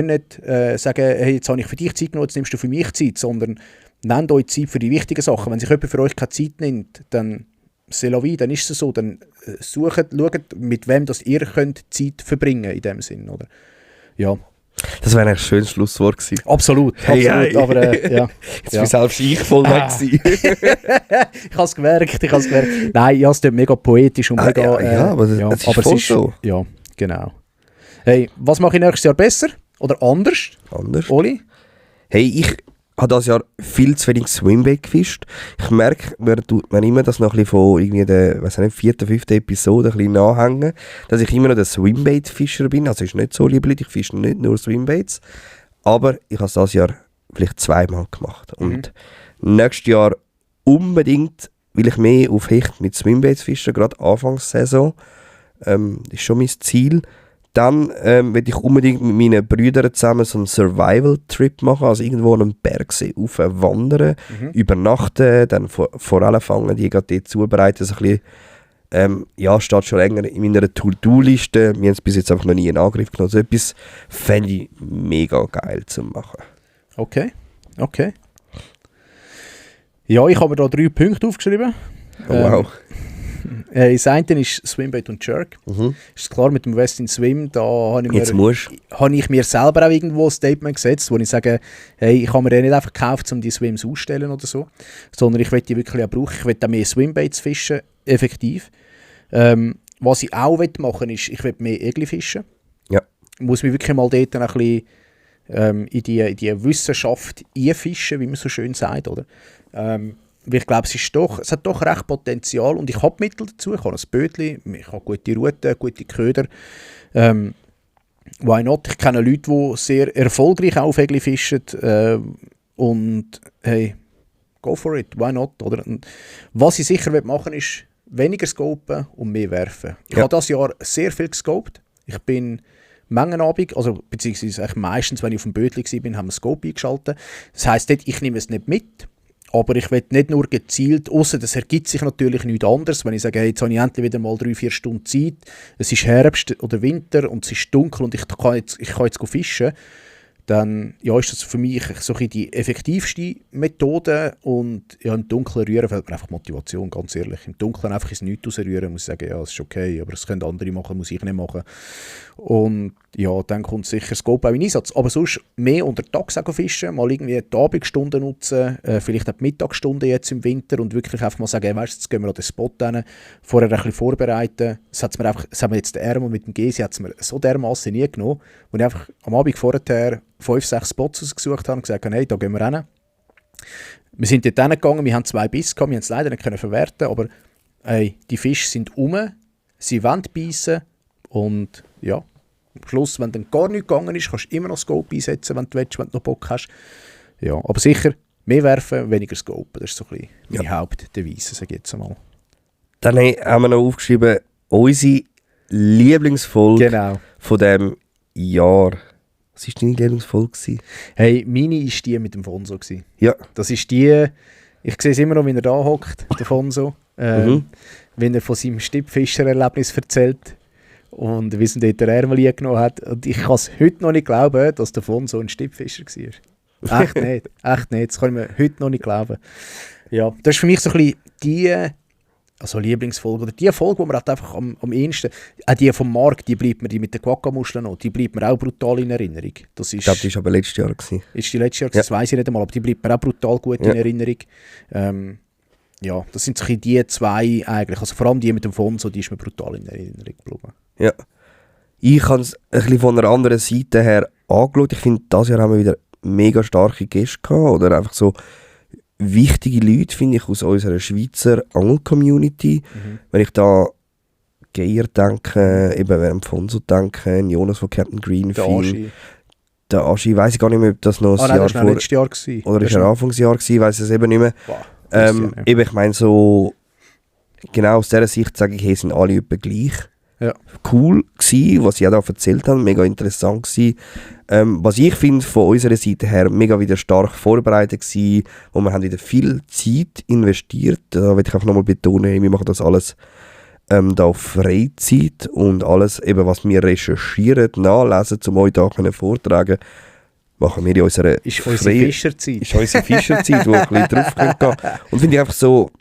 nicht sagen, hey, jetzt habe ich für dich Zeit genommen, jetzt nimmst du für mich Zeit, sondern nehmt euch Zeit für die wichtigen Sachen. Wenn sich jemand für euch keine Zeit nimmt, dann c'est la vie, dann ist es so. Dann schaut, mit wem das ihr könnt Zeit verbringen in dem Sinn, oder? Ja.
Das wäre ein schönes Schlusswort gewesen.
Absolut.
Hey.
Aber ja.
Jetzt bin selbst ich voll weg gewesen.
Ich habe es gemerkt. Nein, ja, es ist mega poetisch und mega...
aber das ist voll so.
Ja, genau. Hey, was mache ich nächstes Jahr besser? Oder anders? Oli?
Hey, ich habe dieses Jahr viel zu wenig Swimbait gefischt. Ich merke, mir tut man immer das noch ein bisschen von irgendwie der, 4., 5. Episode ein bisschen nachhängen, dass ich immer noch der Swimbait-Fischer bin. Also ist nicht so, liebe Leute, ich fische nicht nur Swimbaits. Aber ich habe es dieses Jahr vielleicht 2-mal gemacht. Und nächstes Jahr unbedingt will ich mehr auf Hecht mit Swimbaits fischen, gerade Anfangssaison. Das ist schon mein Ziel. Dann will ich unbedingt mit meinen Brüdern zusammen so einen Survival-Trip machen, also irgendwo an einem Bergsee wandern, übernachten, dann vor allem fangen die gerade dort zubereiten, so ein bisschen, steht schon länger in meiner To-Do-Liste, wir haben es bis jetzt einfach noch nie in Angriff genommen, so etwas fände ich mega geil zu machen.
Okay. Ja, ich habe mir da 3 Punkte aufgeschrieben.
Oh, wow.
Das eine ist Swimbait und Jerk. Ist klar, mit dem Westin Swim, da habe ich mir selber auch irgendwo ein Statement gesetzt, wo ich sage, hey, ich habe mir den nicht einfach gekauft, um die Swims ausstellen oder so, sondern ich will die wirklich auch brauchen. Ich will auch mehr Swimbaits fischen, effektiv. Was ich auch machen will, ist, ich will mehr Egli fischen.
Ja.
Ich muss mich wirklich mal dort ein bisschen in die Wissenschaft einfischen, wie man so schön sagt, oder? Weil ich glaube, es hat doch recht Potenzial und ich habe Mittel dazu. Ich habe ein Bötchen, ich habe gute Routen, gute Köder. Why not? Ich kenne Leute, die sehr erfolgreich auf Egli fischen und hey, go for it, why not? Oder? Und was ich sicher machen will, ist weniger scopen und mehr werfen. Ich habe dieses Jahr sehr viel gescoped. Ich bin Mengenabend, also beziehungsweise meistens, wenn ich auf dem Bötchen war, haben wir Scope eingeschaltet. Das heisst, ich nehme es nicht mit. Aber ich will nicht nur gezielt, ausser das ergibt sich natürlich nichts anderes, wenn ich sage, hey, jetzt habe ich endlich wieder mal 3-4 Stunden Zeit, es ist Herbst oder Winter und es ist dunkel und ich kann jetzt fischen, dann ist das für mich so die effektivste Methode und im Dunkeln rühren fällt mir einfach Motivation, ganz ehrlich. Im Dunkeln einfach ins Nichts rausrühren, muss ich sagen, ja, das ist okay, aber das können andere machen, muss ich nicht machen. Und ja, dann kommt sicher das Scope auch in Einsatz. Aber sonst mehr unter Tag fischen, mal irgendwie die Abendstunden nutzen, vielleicht auch die Mittagsstunden jetzt im Winter und wirklich einfach mal sagen, hey, weißt, jetzt gehen wir an den Spot hin, vorher ein bisschen vorbereiten. Das hat mir jetzt der Ärmel mit dem Gesi so dermassen nie genommen, wo ich einfach am Abend vorher 5-6 Spots ausgesucht habe und gesagt habe, hey, da gehen wir hin. Wir sind dort hingegangen, wir haben 2 Biss gehabt, wir haben es leider nicht verwerten, aber hey, die Fische sind sie wollen beißen und ja, am Schluss, wenn dann gar nichts gegangen ist, kannst du immer noch Scope einsetzen, wenn du willst, wenn du noch Bock hast. Ja, aber sicher, mehr werfen, weniger Scope, das ist so ein bisschen meine Hauptdevise, sage ich jetzt einmal. Dann
haben wir noch aufgeschrieben, unsere Lieblingsfolge von diesem Jahr. Was war deine Lieblingsfolge?
Hey, meine war die mit dem Fonso.
Ja.
Das ist die, ich sehe es immer noch, wie er da hockt, der Fonso. Wenn er von seinem Stippfischererlebnis erzählt und wie es dort der Ärmel genommen hat. Und ich kann es heute noch nicht glauben, dass der Fonso ein Stippfischer war. Echt nicht. Das kann ich mir heute noch nicht glauben. Ja, das ist für mich so ein bisschen die Lieblingsfolge, oder die Folge, die mir halt einfach am ehesten, auch die vom Markt, die bleibt mir, die mit den Quackamuscheln noch, die bleibt mir auch brutal in Erinnerung.
Ich glaube, die war aber letztes Jahr.
Ist die letztes Jahr? Das weiss ich nicht einmal, aber die bleibt mir auch brutal gut in Erinnerung. Ja, das sind so die 2 eigentlich, also vor allem die mit dem Fonso, die ist mir brutal in Erinnerung geblieben.
Ja. Ich habe es ein bisschen von einer anderen Seite her angeschaut. Ich finde, dieses Jahr haben wir wieder mega starke Gäste gehabt, oder einfach so wichtige Leute, finde ich, aus unserer Schweizer Angel-Community. Wenn ich da Geier denke, eben während Fonso denke, Jonas von Captain Greenfield, der Aschi, weiss ich gar nicht mehr, ob das noch
das war letztes Jahr gewesen.
Oder ist er Anfangsjahr gewesen, weiss es eben nicht mehr.
Wow,
eben, ich meine so, genau aus dieser Sicht sage ich, hey, sind alle etwa gleich.
Ja.
Cool gewesen, was sie auch da erzählt haben, mega interessant gewesen. Was ich finde, von unserer Seite her mega wieder stark vorbereitet gewesen, wo wir haben wieder viel Zeit investiert. Da will ich auch nochmal betonen, wir machen das alles da auf Freizeit und alles, eben, was wir recherchieren, nachlesen, um euch da vortragen, machen wir in unserer
Ist unsere Fischerzeit.
Ist unsere Fischerzeit, wo wir ein bisschen drauf gehen können. Und finde ich einfach so,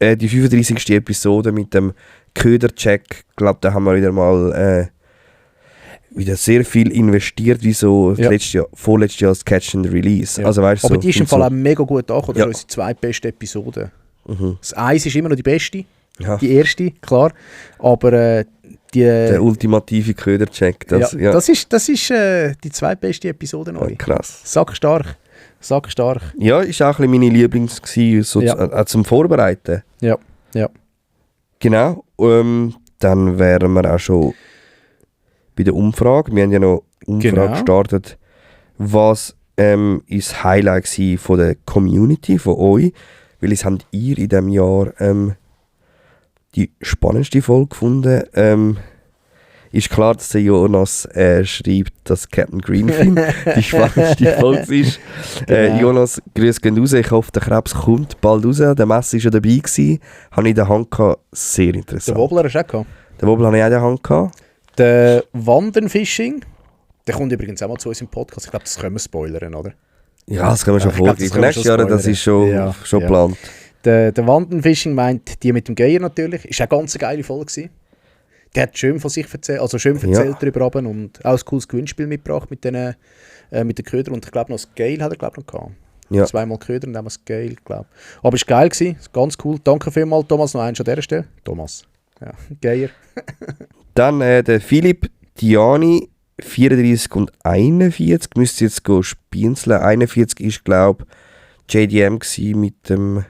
die 35. Episode mit dem Ködercheck, ich glaube, da haben wir wieder mal wieder sehr viel investiert, wie so vorletztes Jahr das Catch and Release.
Ja.
Also, weißt,
aber
so,
die ist im Fall auch mega gut angekommen, das ist unsere zweitbeste Episode.
Mhm.
Das 1 ist immer noch die beste,
Ja.
die erste, klar, aber
der ultimative Ködercheck, das
ist die zweitbeste Episode neu.
Ja, krass.
Sackstark.
Ja, ist auch ein bisschen meine Lieblings gewesen, so zum Vorbereiten.
Ja.
Genau, dann wären wir auch schon bei der Umfrage. Wir haben ja noch eine Umfrage gestartet. Was ist das Highlight von der Community, von euch? Weil es habt ihr in diesem Jahr die spannendste Folge gefunden. Ist klar, dass der Jonas schreibt, dass Captain Greenfield die spannendste Folge ist. Jonas, grüß gehen raus. Ich hoffe, der Krebs kommt bald raus. Der Messi war schon dabei gewesen. Habe ich in der Hand gehabt. Sehr interessant.
Der Wobbler hast du auch gehabt.
Den Wobbler habe ich auch in der Hand gehabt.
Der Wandenfishing, der kommt übrigens auch mal zu uns im Podcast. Ich glaube, das können wir spoilern, oder?
Ja, das können wir schon vorgreifen. Nächstes Jahr, das ist schon geplant.
Der Wandenfishing meint die mit dem Geier natürlich. Ist auch eine ganz geile Folge gewesen. Der hat schön von sich erzählt, darüber runter und auch ein cooles Gewinnspiel mitgebracht mit den Ködern und ich glaube noch das Scale hat er noch gehabt.
Ja.
2-mal Köder und einmal Scale, glaube ich. Aber es war geil gewesen, ganz cool. Danke vielmals, Thomas, noch eins an dieser Stelle. Thomas, ja, Geier.
Dann der Philipp Diani, 34 und 41, müsste jetzt spienzeln. 41 ist, glaube ich, JDM mit dem...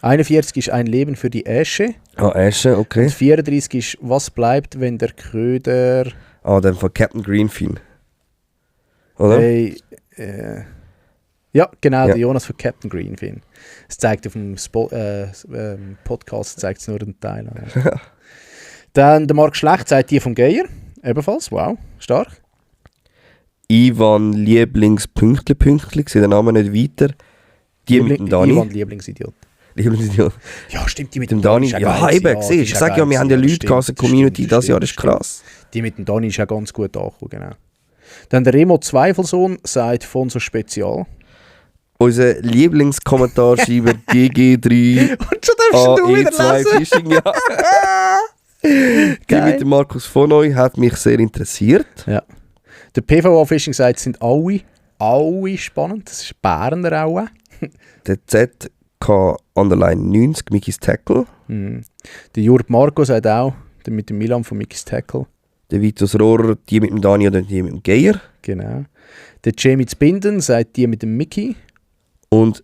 41 ist ein Leben für die Äsche.
Ah, Äsche, okay.
Und 34 ist, was bleibt, wenn der Köder...
dann von Captain Greenfield. Oder?
Ja, genau, der Jonas von Captain Greenfield. Es zeigt auf dem Podcast zeigt es nur den Teil an. Dann der Marc Schlecht sagt die vom Geier. Ebenfalls, wow, stark.
Ivan Lieblingspünktli, ich sehe den Namen nicht weiter. Die mit dem Dani.
Ivan Lieblingsidiot. Ja, stimmt, die mit dem
Dani.
Dani.
Ja, eben, siehst du. Ich sage ja, wir haben ja Leute aus der Community das Jahr, das ist krass.
Die mit dem Dani ist ja ganz gut angekommen, genau. Dann der Remo Zweifelsohn sagt von so Spezial.
Unser Lieblingskommentarschreiber GG3
und schon darfst du wieder lesen.
Fishing, ja. Die mit dem Markus von euch hat mich sehr interessiert.
Ja. Der PVA Fishing sagt, sind alle spannend. Das ist Berner auch.
Der ZK_90 Mickey's Tackle.
Der Jurg Marco sagt auch, der mit dem Milan von Mickey's Tackle.
Der Vitus Rohrer, die mit dem Dani oder die mit dem Geier.
Genau. Der Jamie Zbinden sagt die mit dem Mickey.
Und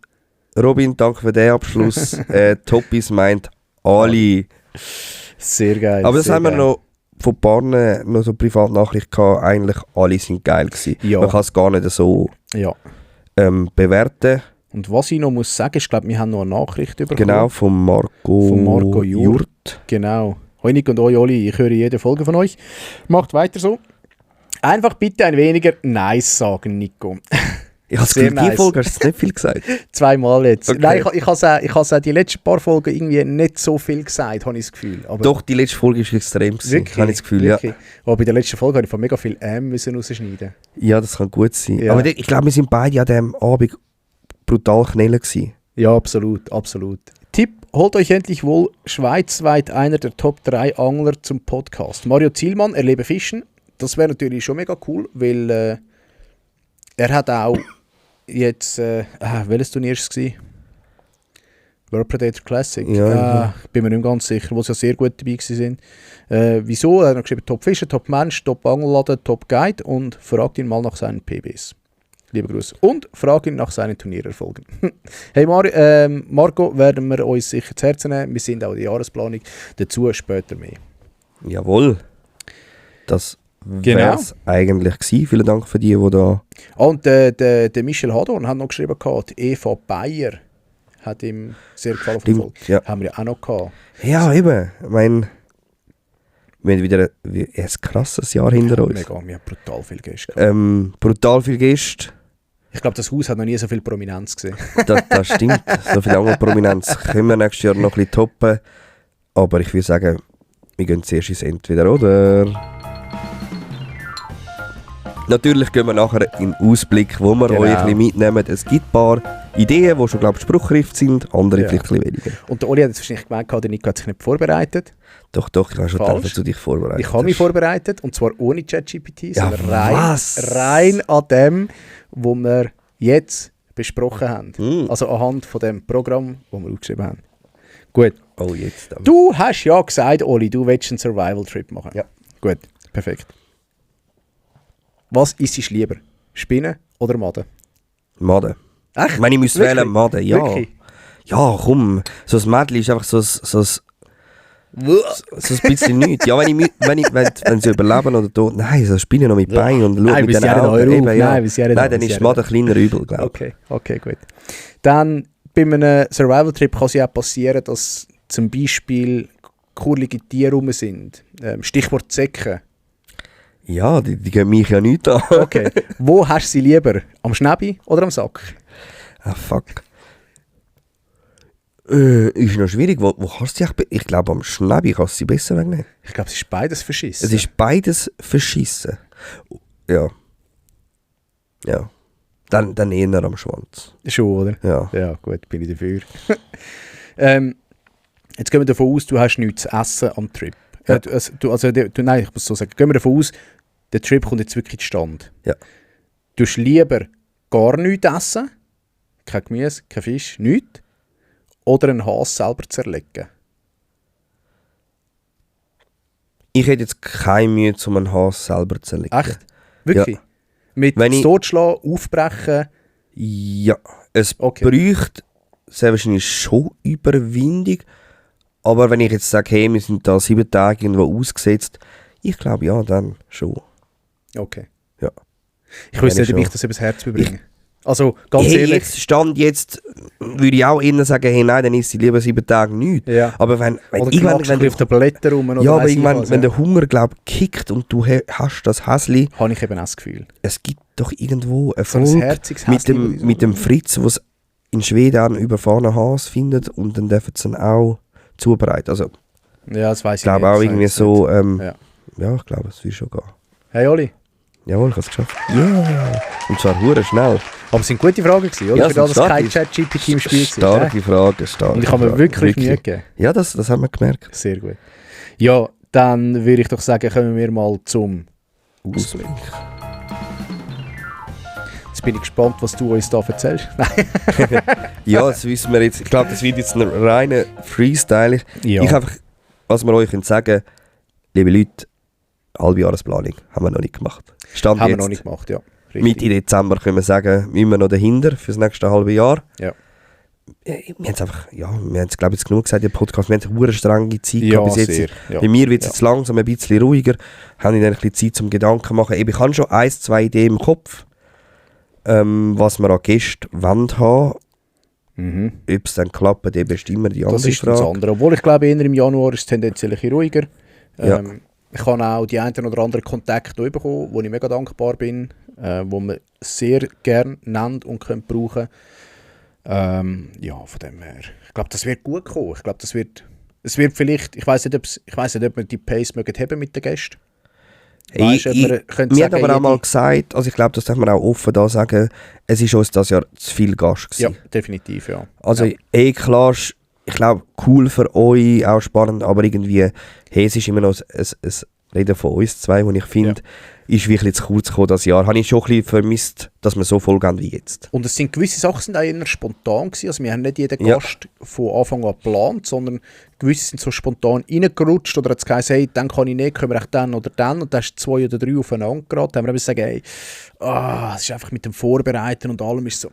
Robin, danke für den Abschluss. Toppis meint alle.
Sehr geil.
Aber das haben wir noch von Paaren noch so Privatnachricht gehabt. Eigentlich alle sind geil gewesen.
Ja.
Man kann es gar nicht so bewerten.
Und was ich noch muss sagen, ich glaube, wir haben noch eine Nachricht bekommen.
Genau, von Marco Jurt.
Genau. Hoi Nick und euch Oli, ich höre jede Folge von euch. Macht weiter so. Einfach bitte ein weniger nice sagen, Nico.
Ich habe das Gefühl, die Folge hast du nicht viel gesagt.
2-mal jetzt.
Okay.
Nein, ich habe die letzten paar Folgen irgendwie nicht so viel gesagt, habe ich das Gefühl. Aber
doch, die letzte Folge war extrem.
Wirklich?
Habe ich das Gefühl,
wirklich?
ja.
Aber bei der letzten Folge habe ich von mega viel müssen rausschneiden.
Ja, das kann gut sein.
Ja.
Aber ich glaube, wir sind beide an diesem Abend brutal knallen gewesen.
Ja, absolut, absolut. Tipp, holt euch endlich wohl schweizweit einer der Top 3 Angler zum Podcast. Mario Zielmann, Erlebe Fischen. Das wäre natürlich schon mega cool, weil er hat auch jetzt, welches Turnier war es? World Predator Classic.
Ja.
Bin mir nicht ganz sicher, wo sie ja sehr gut dabei waren. Wieso? Er hat geschrieben, Top Fischer, Top Mensch, Top Angelladen, Top Guide und fragt ihn mal nach seinen PBs. Liebe Grüße. Und frage ihn nach seinen Turniererfolgen. Hey Marco, werden wir uns sicher zu Herzen nehmen. Wir sind auch in der Jahresplanung. Dazu später mehr.
Jawohl. Das wäre es eigentlich gewesen. Vielen Dank für die da...
Und der Michel Hadorn hat noch geschrieben, die Eva Bayer hat ihm sehr gefallen.
Stimmt, ja.
Haben wir ja auch noch gehabt.
Ja, eben. Ich meine, wir haben wieder ein krasses Jahr hinter uns.
Mega, wir haben brutal viele Gäste.
Brutal viele Gäste.
Ich glaube, das Haus hat noch nie so viel Prominenz gesehen.
Das stimmt. So viel andere Prominenz können wir nächstes Jahr noch ein bisschen toppen. Aber ich würde sagen, wir gehen zuerst ins Entweder, oder? Natürlich gehen wir nachher in den Ausblick, wo wir euch ein bisschen mitnehmen. Es gibt ein paar Ideen, die schon, glaube ich, spruchreif sind, andere vielleicht ein bisschen weniger.
Und der Oli hat jetzt wahrscheinlich gemeint, der Nico hat sich nicht vorbereitet.
Doch, ich habe schon gedacht, dass du dich vorbereitet hast.
Ich habe mich vorbereitet, und zwar ohne ChatGPT, sondern
ja,
rein an dem, was wir jetzt besprochen haben. Also anhand von dem Programm, das wir aufgeschrieben haben. Gut.
Oh, jetzt dann.
Du hast ja gesagt, Oli, du willst einen Survival-Trip machen.
Ja.
Gut, perfekt. Was isst du lieber? Spinnen oder Maden?
Maden.
Echt?
Wenn ich müsste wählen, Maden, ja.
Wirklich?
Ja, komm. So ein Mädchen ist einfach so ein bisschen nichts. Ja, wenn sie überleben oder tot. Nein, so Spinnen noch mit Beinen und schauen mit den Augen. Eben, ja. Nein, dann ist Maden kleiner übel, glaube ich.
Okay, gut. Dann bei einem Survival-Trip kann es ja auch passieren, dass zum Beispiel kurlige Tiere rum sind. Stichwort Zecken.
Ja, die gehen mich ja nicht an.
Okay. Wo hast du sie lieber? Am Schnäbi oder am Sack?
Ah, fuck. Ist noch schwierig. Wo kannst du dich... Ich glaube, am Schnäbi kannst du sie besser wegnehmen.
Ich glaube, es ist beides verschissen.
Es ist beides verschissen. Ja. Ja. Dann eher am Schwanz.
Schon, oder?
Ja.
Ja, gut, bin ich dafür. Jetzt gehen wir davon aus, du hast nichts zu essen am Trip.
Ja.
Nein, ich muss so sagen. Gehen wir davon aus, der Trip kommt jetzt wirklich zustande.
Ja.
Du hast lieber gar nichts essen, kein Gemüse, kein Fisch, nichts, oder einen Hase selber zerlegen?
Ich hätte jetzt keine Mühe, um einen Hase selber zu zerlegen.
Echt? Wirklich?
Ja.
Mit totschlagen, aufbrechen?
Ja, es bräuchte sehr wahrscheinlich schon Überwindung. Aber wenn ich jetzt sage, hey, wir sind da 7 Tage irgendwo ausgesetzt, ich glaube ja, dann schon.
Okay.
Ja.
Ich wüsste nicht, ob ich das übers Herz bringe. Also, ganz ehrlich.
Jetzt würde ich auch eher sagen, hey, nein, dann isst sie lieber 7 Tage nichts.
Ja.
Aber wenn
du auf den Blättern rum oder
ja, aber irgendwann, wenn der Hunger, glaube ich, kickt und du hast das Häsli,
habe ich eben auch das Gefühl.
Es gibt doch irgendwo eine
so
Folge
ein
mit dem Fritz, der in Schweden einen überfahrenen Hase findet und dann dürfen sie ihn auch zubereiten. Also,
ja, das weiss
ich glaube auch irgendwie so, ja, ich glaube, es wird schon gehen.
Hey Oli.
Jawohl, ich habe es geschafft. Yeah. Und zwar hure schnell.
Aber es sind gute Fragen gewesen, oder?
Ja,
für das, dass kein ChatGPT im Spiel war.
Starke Fragen, starke.
Und ich habe mir wirklich Mühe gegeben.
Ja, das haben wir gemerkt.
Sehr gut. Ja, dann würde ich doch sagen, kommen wir mal zum Ausblick. Jetzt bin ich gespannt, was du uns da erzählst.
Ja, das wissen wir jetzt. Ich glaube, das wird jetzt ein reiner Freestyle.
Ja.
Ich einfach, was wir euch sagen können, liebe Leute, Halbjahresplanung haben wir noch nicht gemacht.
Haben wir noch nicht gemacht, ja. Richtig.
Mitte Dezember können wir sagen, immer noch dahinter für das nächste halbe Jahr.
Ja.
Wir haben es einfach, ja, wir haben es glaube ich jetzt genug gesagt, der Podcast, wir haben eine strenge Zeit
ja,
bis jetzt.
sehr, ja.
Bei mir wird es jetzt langsam ein bisschen ruhiger, haben wir ein bisschen Zeit zum Gedanken machen. Ich habe schon 1-2 Ideen im Kopf, was wir an Gästen haben.
Mhm.
Ob es dann klappt, eben bestimmen die andere
Frage. Das ist
Frage.
das andere. Obwohl ich glaube, eher im Januar ist es tendenziell ein bisschen ruhiger.
Ja.
Ich habe auch die einen oder anderen Kontakte bekommen, wo ich mega dankbar bin, wo man sehr gerne nennt und könnt brauchen. Ja, von dem her. Ich glaube, das wird gut kommen. Ich glaube, es wird vielleicht, ich weiss nicht, ob wir die Pace haben mit den Gästen.
Wir haben aber auch mal gesagt, also ich glaube, das darf man auch offen da sagen, es ist uns das Jahr zu viel Gast gewesen.
Ja, definitiv, ja.
Also klar, ich glaube, cool für euch, auch spannend, aber irgendwie, hey, es ist immer noch ein reden von uns zwei, wo ich finde, ist wirklich zu kurz gekommen das Jahr. Habe ich schon ein bisschen vermisst, dass wir so voll gehen wie jetzt.
Und es sind gewisse Sachen sind auch eher spontan gewesen. Also wir haben nicht jeden Gast von Anfang an geplant, sondern gewisse sind so spontan reingerutscht oder hat es geheißen, hey, dann kann ich nicht, können wir echt dann oder dann. Und dann hast du 2 oder 3 aufeinander geraten. Dann haben wir gesagt, hey, es ist einfach mit dem Vorbereiten und allem ist so...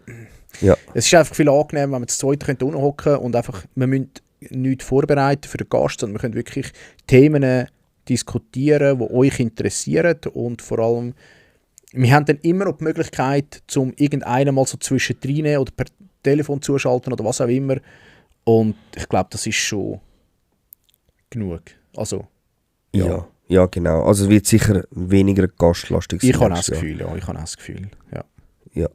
Ja.
Es ist einfach viel angenehmer, wenn wir das Zweite unten hocken und einfach, wir müssen nichts vorbereiten für den Gast, sondern wir können wirklich Themen diskutieren, die euch interessieren und vor allem, wir haben dann immer noch die Möglichkeit, zum irgendeinen mal so zwischendrin oder per Telefon zuschalten oder was auch immer und ich glaube, das ist schon genug. Also,
Ja, genau. Also es wird sicher weniger gastlastig sein.
Ich habe auch das Gefühl, ja. Ich habe auch das Gefühl, ja.
Ja.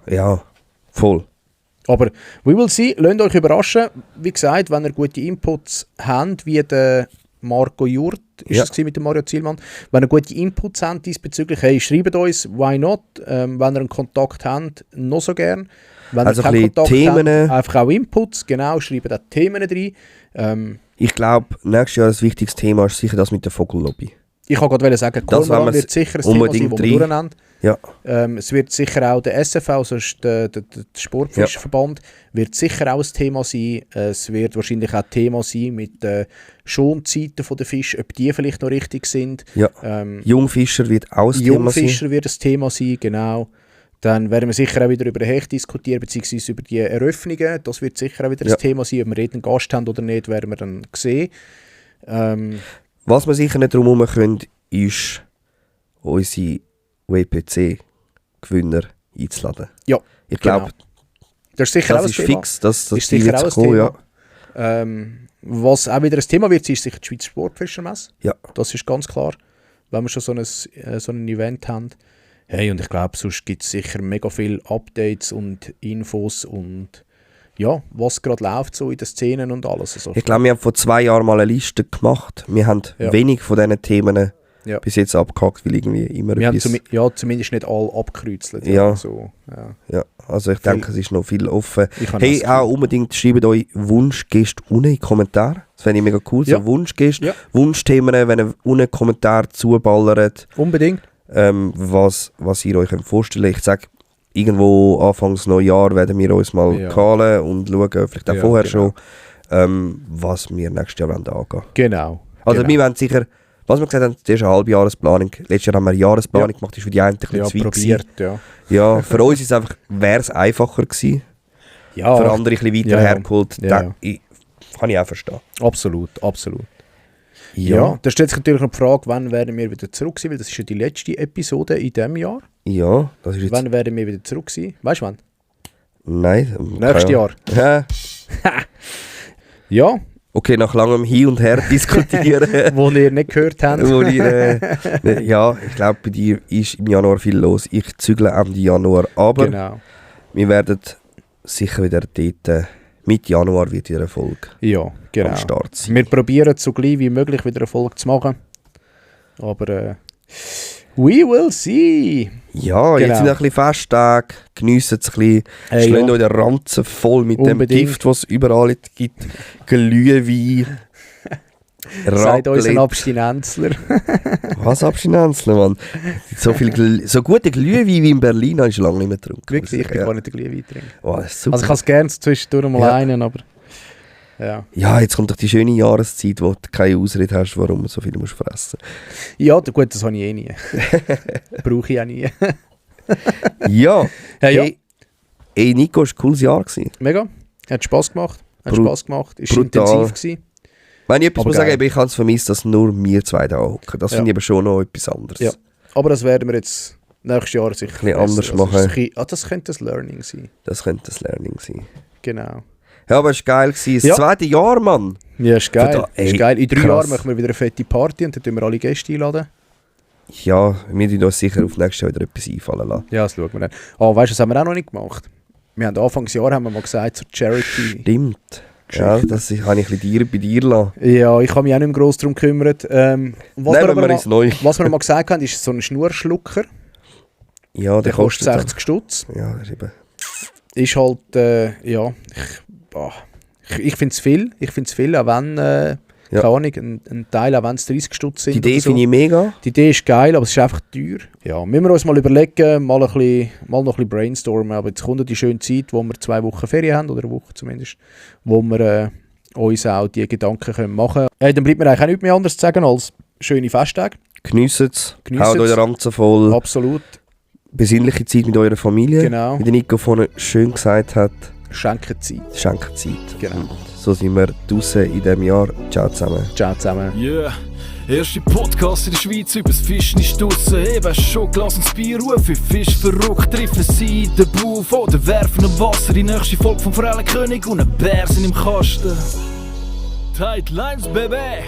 Ja, voll.
Aber we will see, lasst euch überraschen. Wie gesagt, wenn ihr gute Inputs habt, wie der Marco Jurt, ist es mit dem Mario Zielmann, wenn ihr gute Inputs habt diesbezüglich, hey, schreibt uns, why not, wenn ihr einen Kontakt habt, noch so gern. Wenn
also
ihr keinen Kontakt
Themen,
habt, einfach auch Inputs, genau, schreibt auch Themen rein.
Ich glaube, nächstes Jahr ein wichtiges Thema ist sicher das mit der Vogellobby.
Ich wollte gerade sagen, Kormoran wird sicher ein Thema sein, das wir durchnehmen.
Ja.
Es wird sicher auch der SFV, also der Sportfischverband, wird sicher auch ein Thema sein. Es wird wahrscheinlich auch ein Thema sein mit den Schonzeiten der Fische, ob die vielleicht noch richtig sind.
Ja. Jungfischer wird auch ein Thema sein.
Jungfischer wird ein Thema sein, genau. Dann werden wir sicher auch wieder über den Hecht diskutieren, beziehungsweise über die Eröffnungen. Das wird sicher auch wieder ein Thema sein. Ob wir einen Gast haben oder nicht, werden wir dann sehen.
Was wir sicher nicht drum herum können, ist unsere WPC-Gewinner einzuladen.
Ja,
ich glaube,
das ist sicher
das
auch
ist
ein Thema.
fix, dass
ist sicher auch ein
kommen,
Thema. Was auch wieder ein Thema wird, ist sicher die Schweizer Sportfischermesse.
Ja.
Das ist ganz klar, wenn wir schon so ein Event haben. Hey, und ich glaube, sonst gibt es sicher mega viele Updates und Infos und ja, was gerade läuft so in den Szenen und alles. Also,
ich glaube, wir haben vor 2 Jahren mal eine Liste gemacht. Wir haben wenig von diesen Themen bis jetzt abgehakt, weil irgendwie immer
wir
etwas...
haben zumindest nicht alle abgekreuzelt.
Ja.
So,
Also ich denke, es ist noch viel offen.
Hey,
auch unbedingt schreibt euch Wunschgäste unten in die Kommentare. Das fände ich mega cool. So Wunschgäste, Wunschthemen, wenn ihr unten einen Kommentar zuballert.
Unbedingt.
Was ihr euch vorstellen könnt. Ich sage, irgendwo Anfangs Neujahr werden wir uns mal callen und schauen, vielleicht auch vorher schon, was wir nächstes Jahr angehen wollen.
Genau.
Also wir wollen sicher, was wir gesagt haben, das ist eine Halbjahresplanung. Letztes Jahr haben wir eine Jahresplanung gemacht, das ist für die einen ein bisschen zu weit gewesen. Ja, für uns wäre es einfacher gewesen. Ja, für andere ein bisschen weiter hergeholt. Kann ich auch verstehen.
Absolut. Ja, da stellt sich natürlich noch die Frage, wann werden wir wieder zurück sein, weil das ist ja die letzte Episode in diesem Jahr.
Ja, das ist jetzt...
Wann werden wir wieder zurück sein? Weißt du wann?
Nein.
Nächstes Jahr. Ja.
Okay, nach langem Hin und Her diskutieren.
Wo ihr nicht gehört habt.
Ja, ich glaube, bei dir ist im Januar viel los. Ich zügle Ende Januar, aber wir werden sicher wieder dort... Mitte Januar wird wieder eine Folge am Start sein.
Wir probieren so gleich wie möglich wieder eine Folge zu machen. Aber we will see.
Ja, jetzt sind ein bisschen Festtage. Geniessen es ein bisschen. Schlägt euch den Ranzen voll mit dem Gift, was es überall gibt. Glühwein.
Seid uns ein Abstinenzler.
Was Abstinenzler, Mann? So gute Glühwein wie in Berlin habe ich schon lange nicht mehr getrunken.
Wirklich? Ich kann gar nicht den Glühwein trinken.
Oh, das ist super.
Also ich kann es gerne zwischendurch mal einen, aber...
Ja, jetzt kommt doch die schöne Jahreszeit, wo du keine Ausrede hast, warum du so viel musst fressen.
Ja, gut, das habe ich eh nie. Brauche ich auch nie.
Ja. Hey, Nico, es war ein cooles Jahr.
Mega. Hat Spass gemacht. Ist intensiv gewesen.
Wenn ich etwas muss sagen, ich habe es vermisst, dass nur wir zwei da hocken. Das finde ich aber schon noch etwas anderes. Ja.
Aber das werden wir jetzt nächstes Jahr sicher
ein bisschen anders machen.
Das könnte das Learning sein. Genau.
Ja, aber es war geil. Das zweite Jahr, Mann.
Ja, ist geil. Ist geil. In 3 Jahren machen wir wieder eine fette Party und dann tun wir alle Gäste einladen.
Ja, wir tun uns sicher auf nächstes Jahr wieder etwas einfallen lassen.
Ja, das schauen wir dann. Oh, weißt du, das haben wir auch noch nicht gemacht. Wir haben Anfangsjahr haben wir mal gesagt zur Charity.
Stimmt. Ja, das habe ich ein bisschen bei dir lassen.
Ja, ich habe mich auch nicht mehr gross darum gekümmert. Was wir mal gesagt haben, ist so ein Schnurschlucker.
Ja,
der kostet 60 Stutz.
Ja, das ist eben...
Ist halt, ich finde es viel. Ich finde es viel, auch wenn Keine Ahnung, ein Teil, auch wenn es 30 Stutz sind.
Die Idee finde ich mega.
Die Idee ist geil, aber es ist einfach teuer. Ja, müssen wir uns mal überlegen, mal noch ein bisschen brainstormen. Aber jetzt kommt die schöne Zeit, wo wir 2 Wochen Ferien haben, oder eine Woche zumindest, wo wir uns auch die Gedanken machen können. Dann bleibt mir eigentlich auch nichts mehr anderes zu sagen als schöne Festtage.
Geniessen es, haut euren Ranzen voll.
Absolut.
Besinnliche Zeit mit eurer Familie.
Genau.
Wie der Nico vorhin schön gesagt hat.
Schenken Zeit.
Schenken Zeit.
Genau.
Und so sind wir draussen in diesem Jahr. Ciao zusammen.
Ciao zusammen.
Yeah. Erste Podcast in der Schweiz übers Fischen ist draussen. Eben schon gelassen das Bier rufen. Fisch verrückt, treffen sie den Buff oder werfen im Wasser. Die nächste Folge vom Forellenkönig und ein Bär sind im Kasten. Tight Lines, Baby!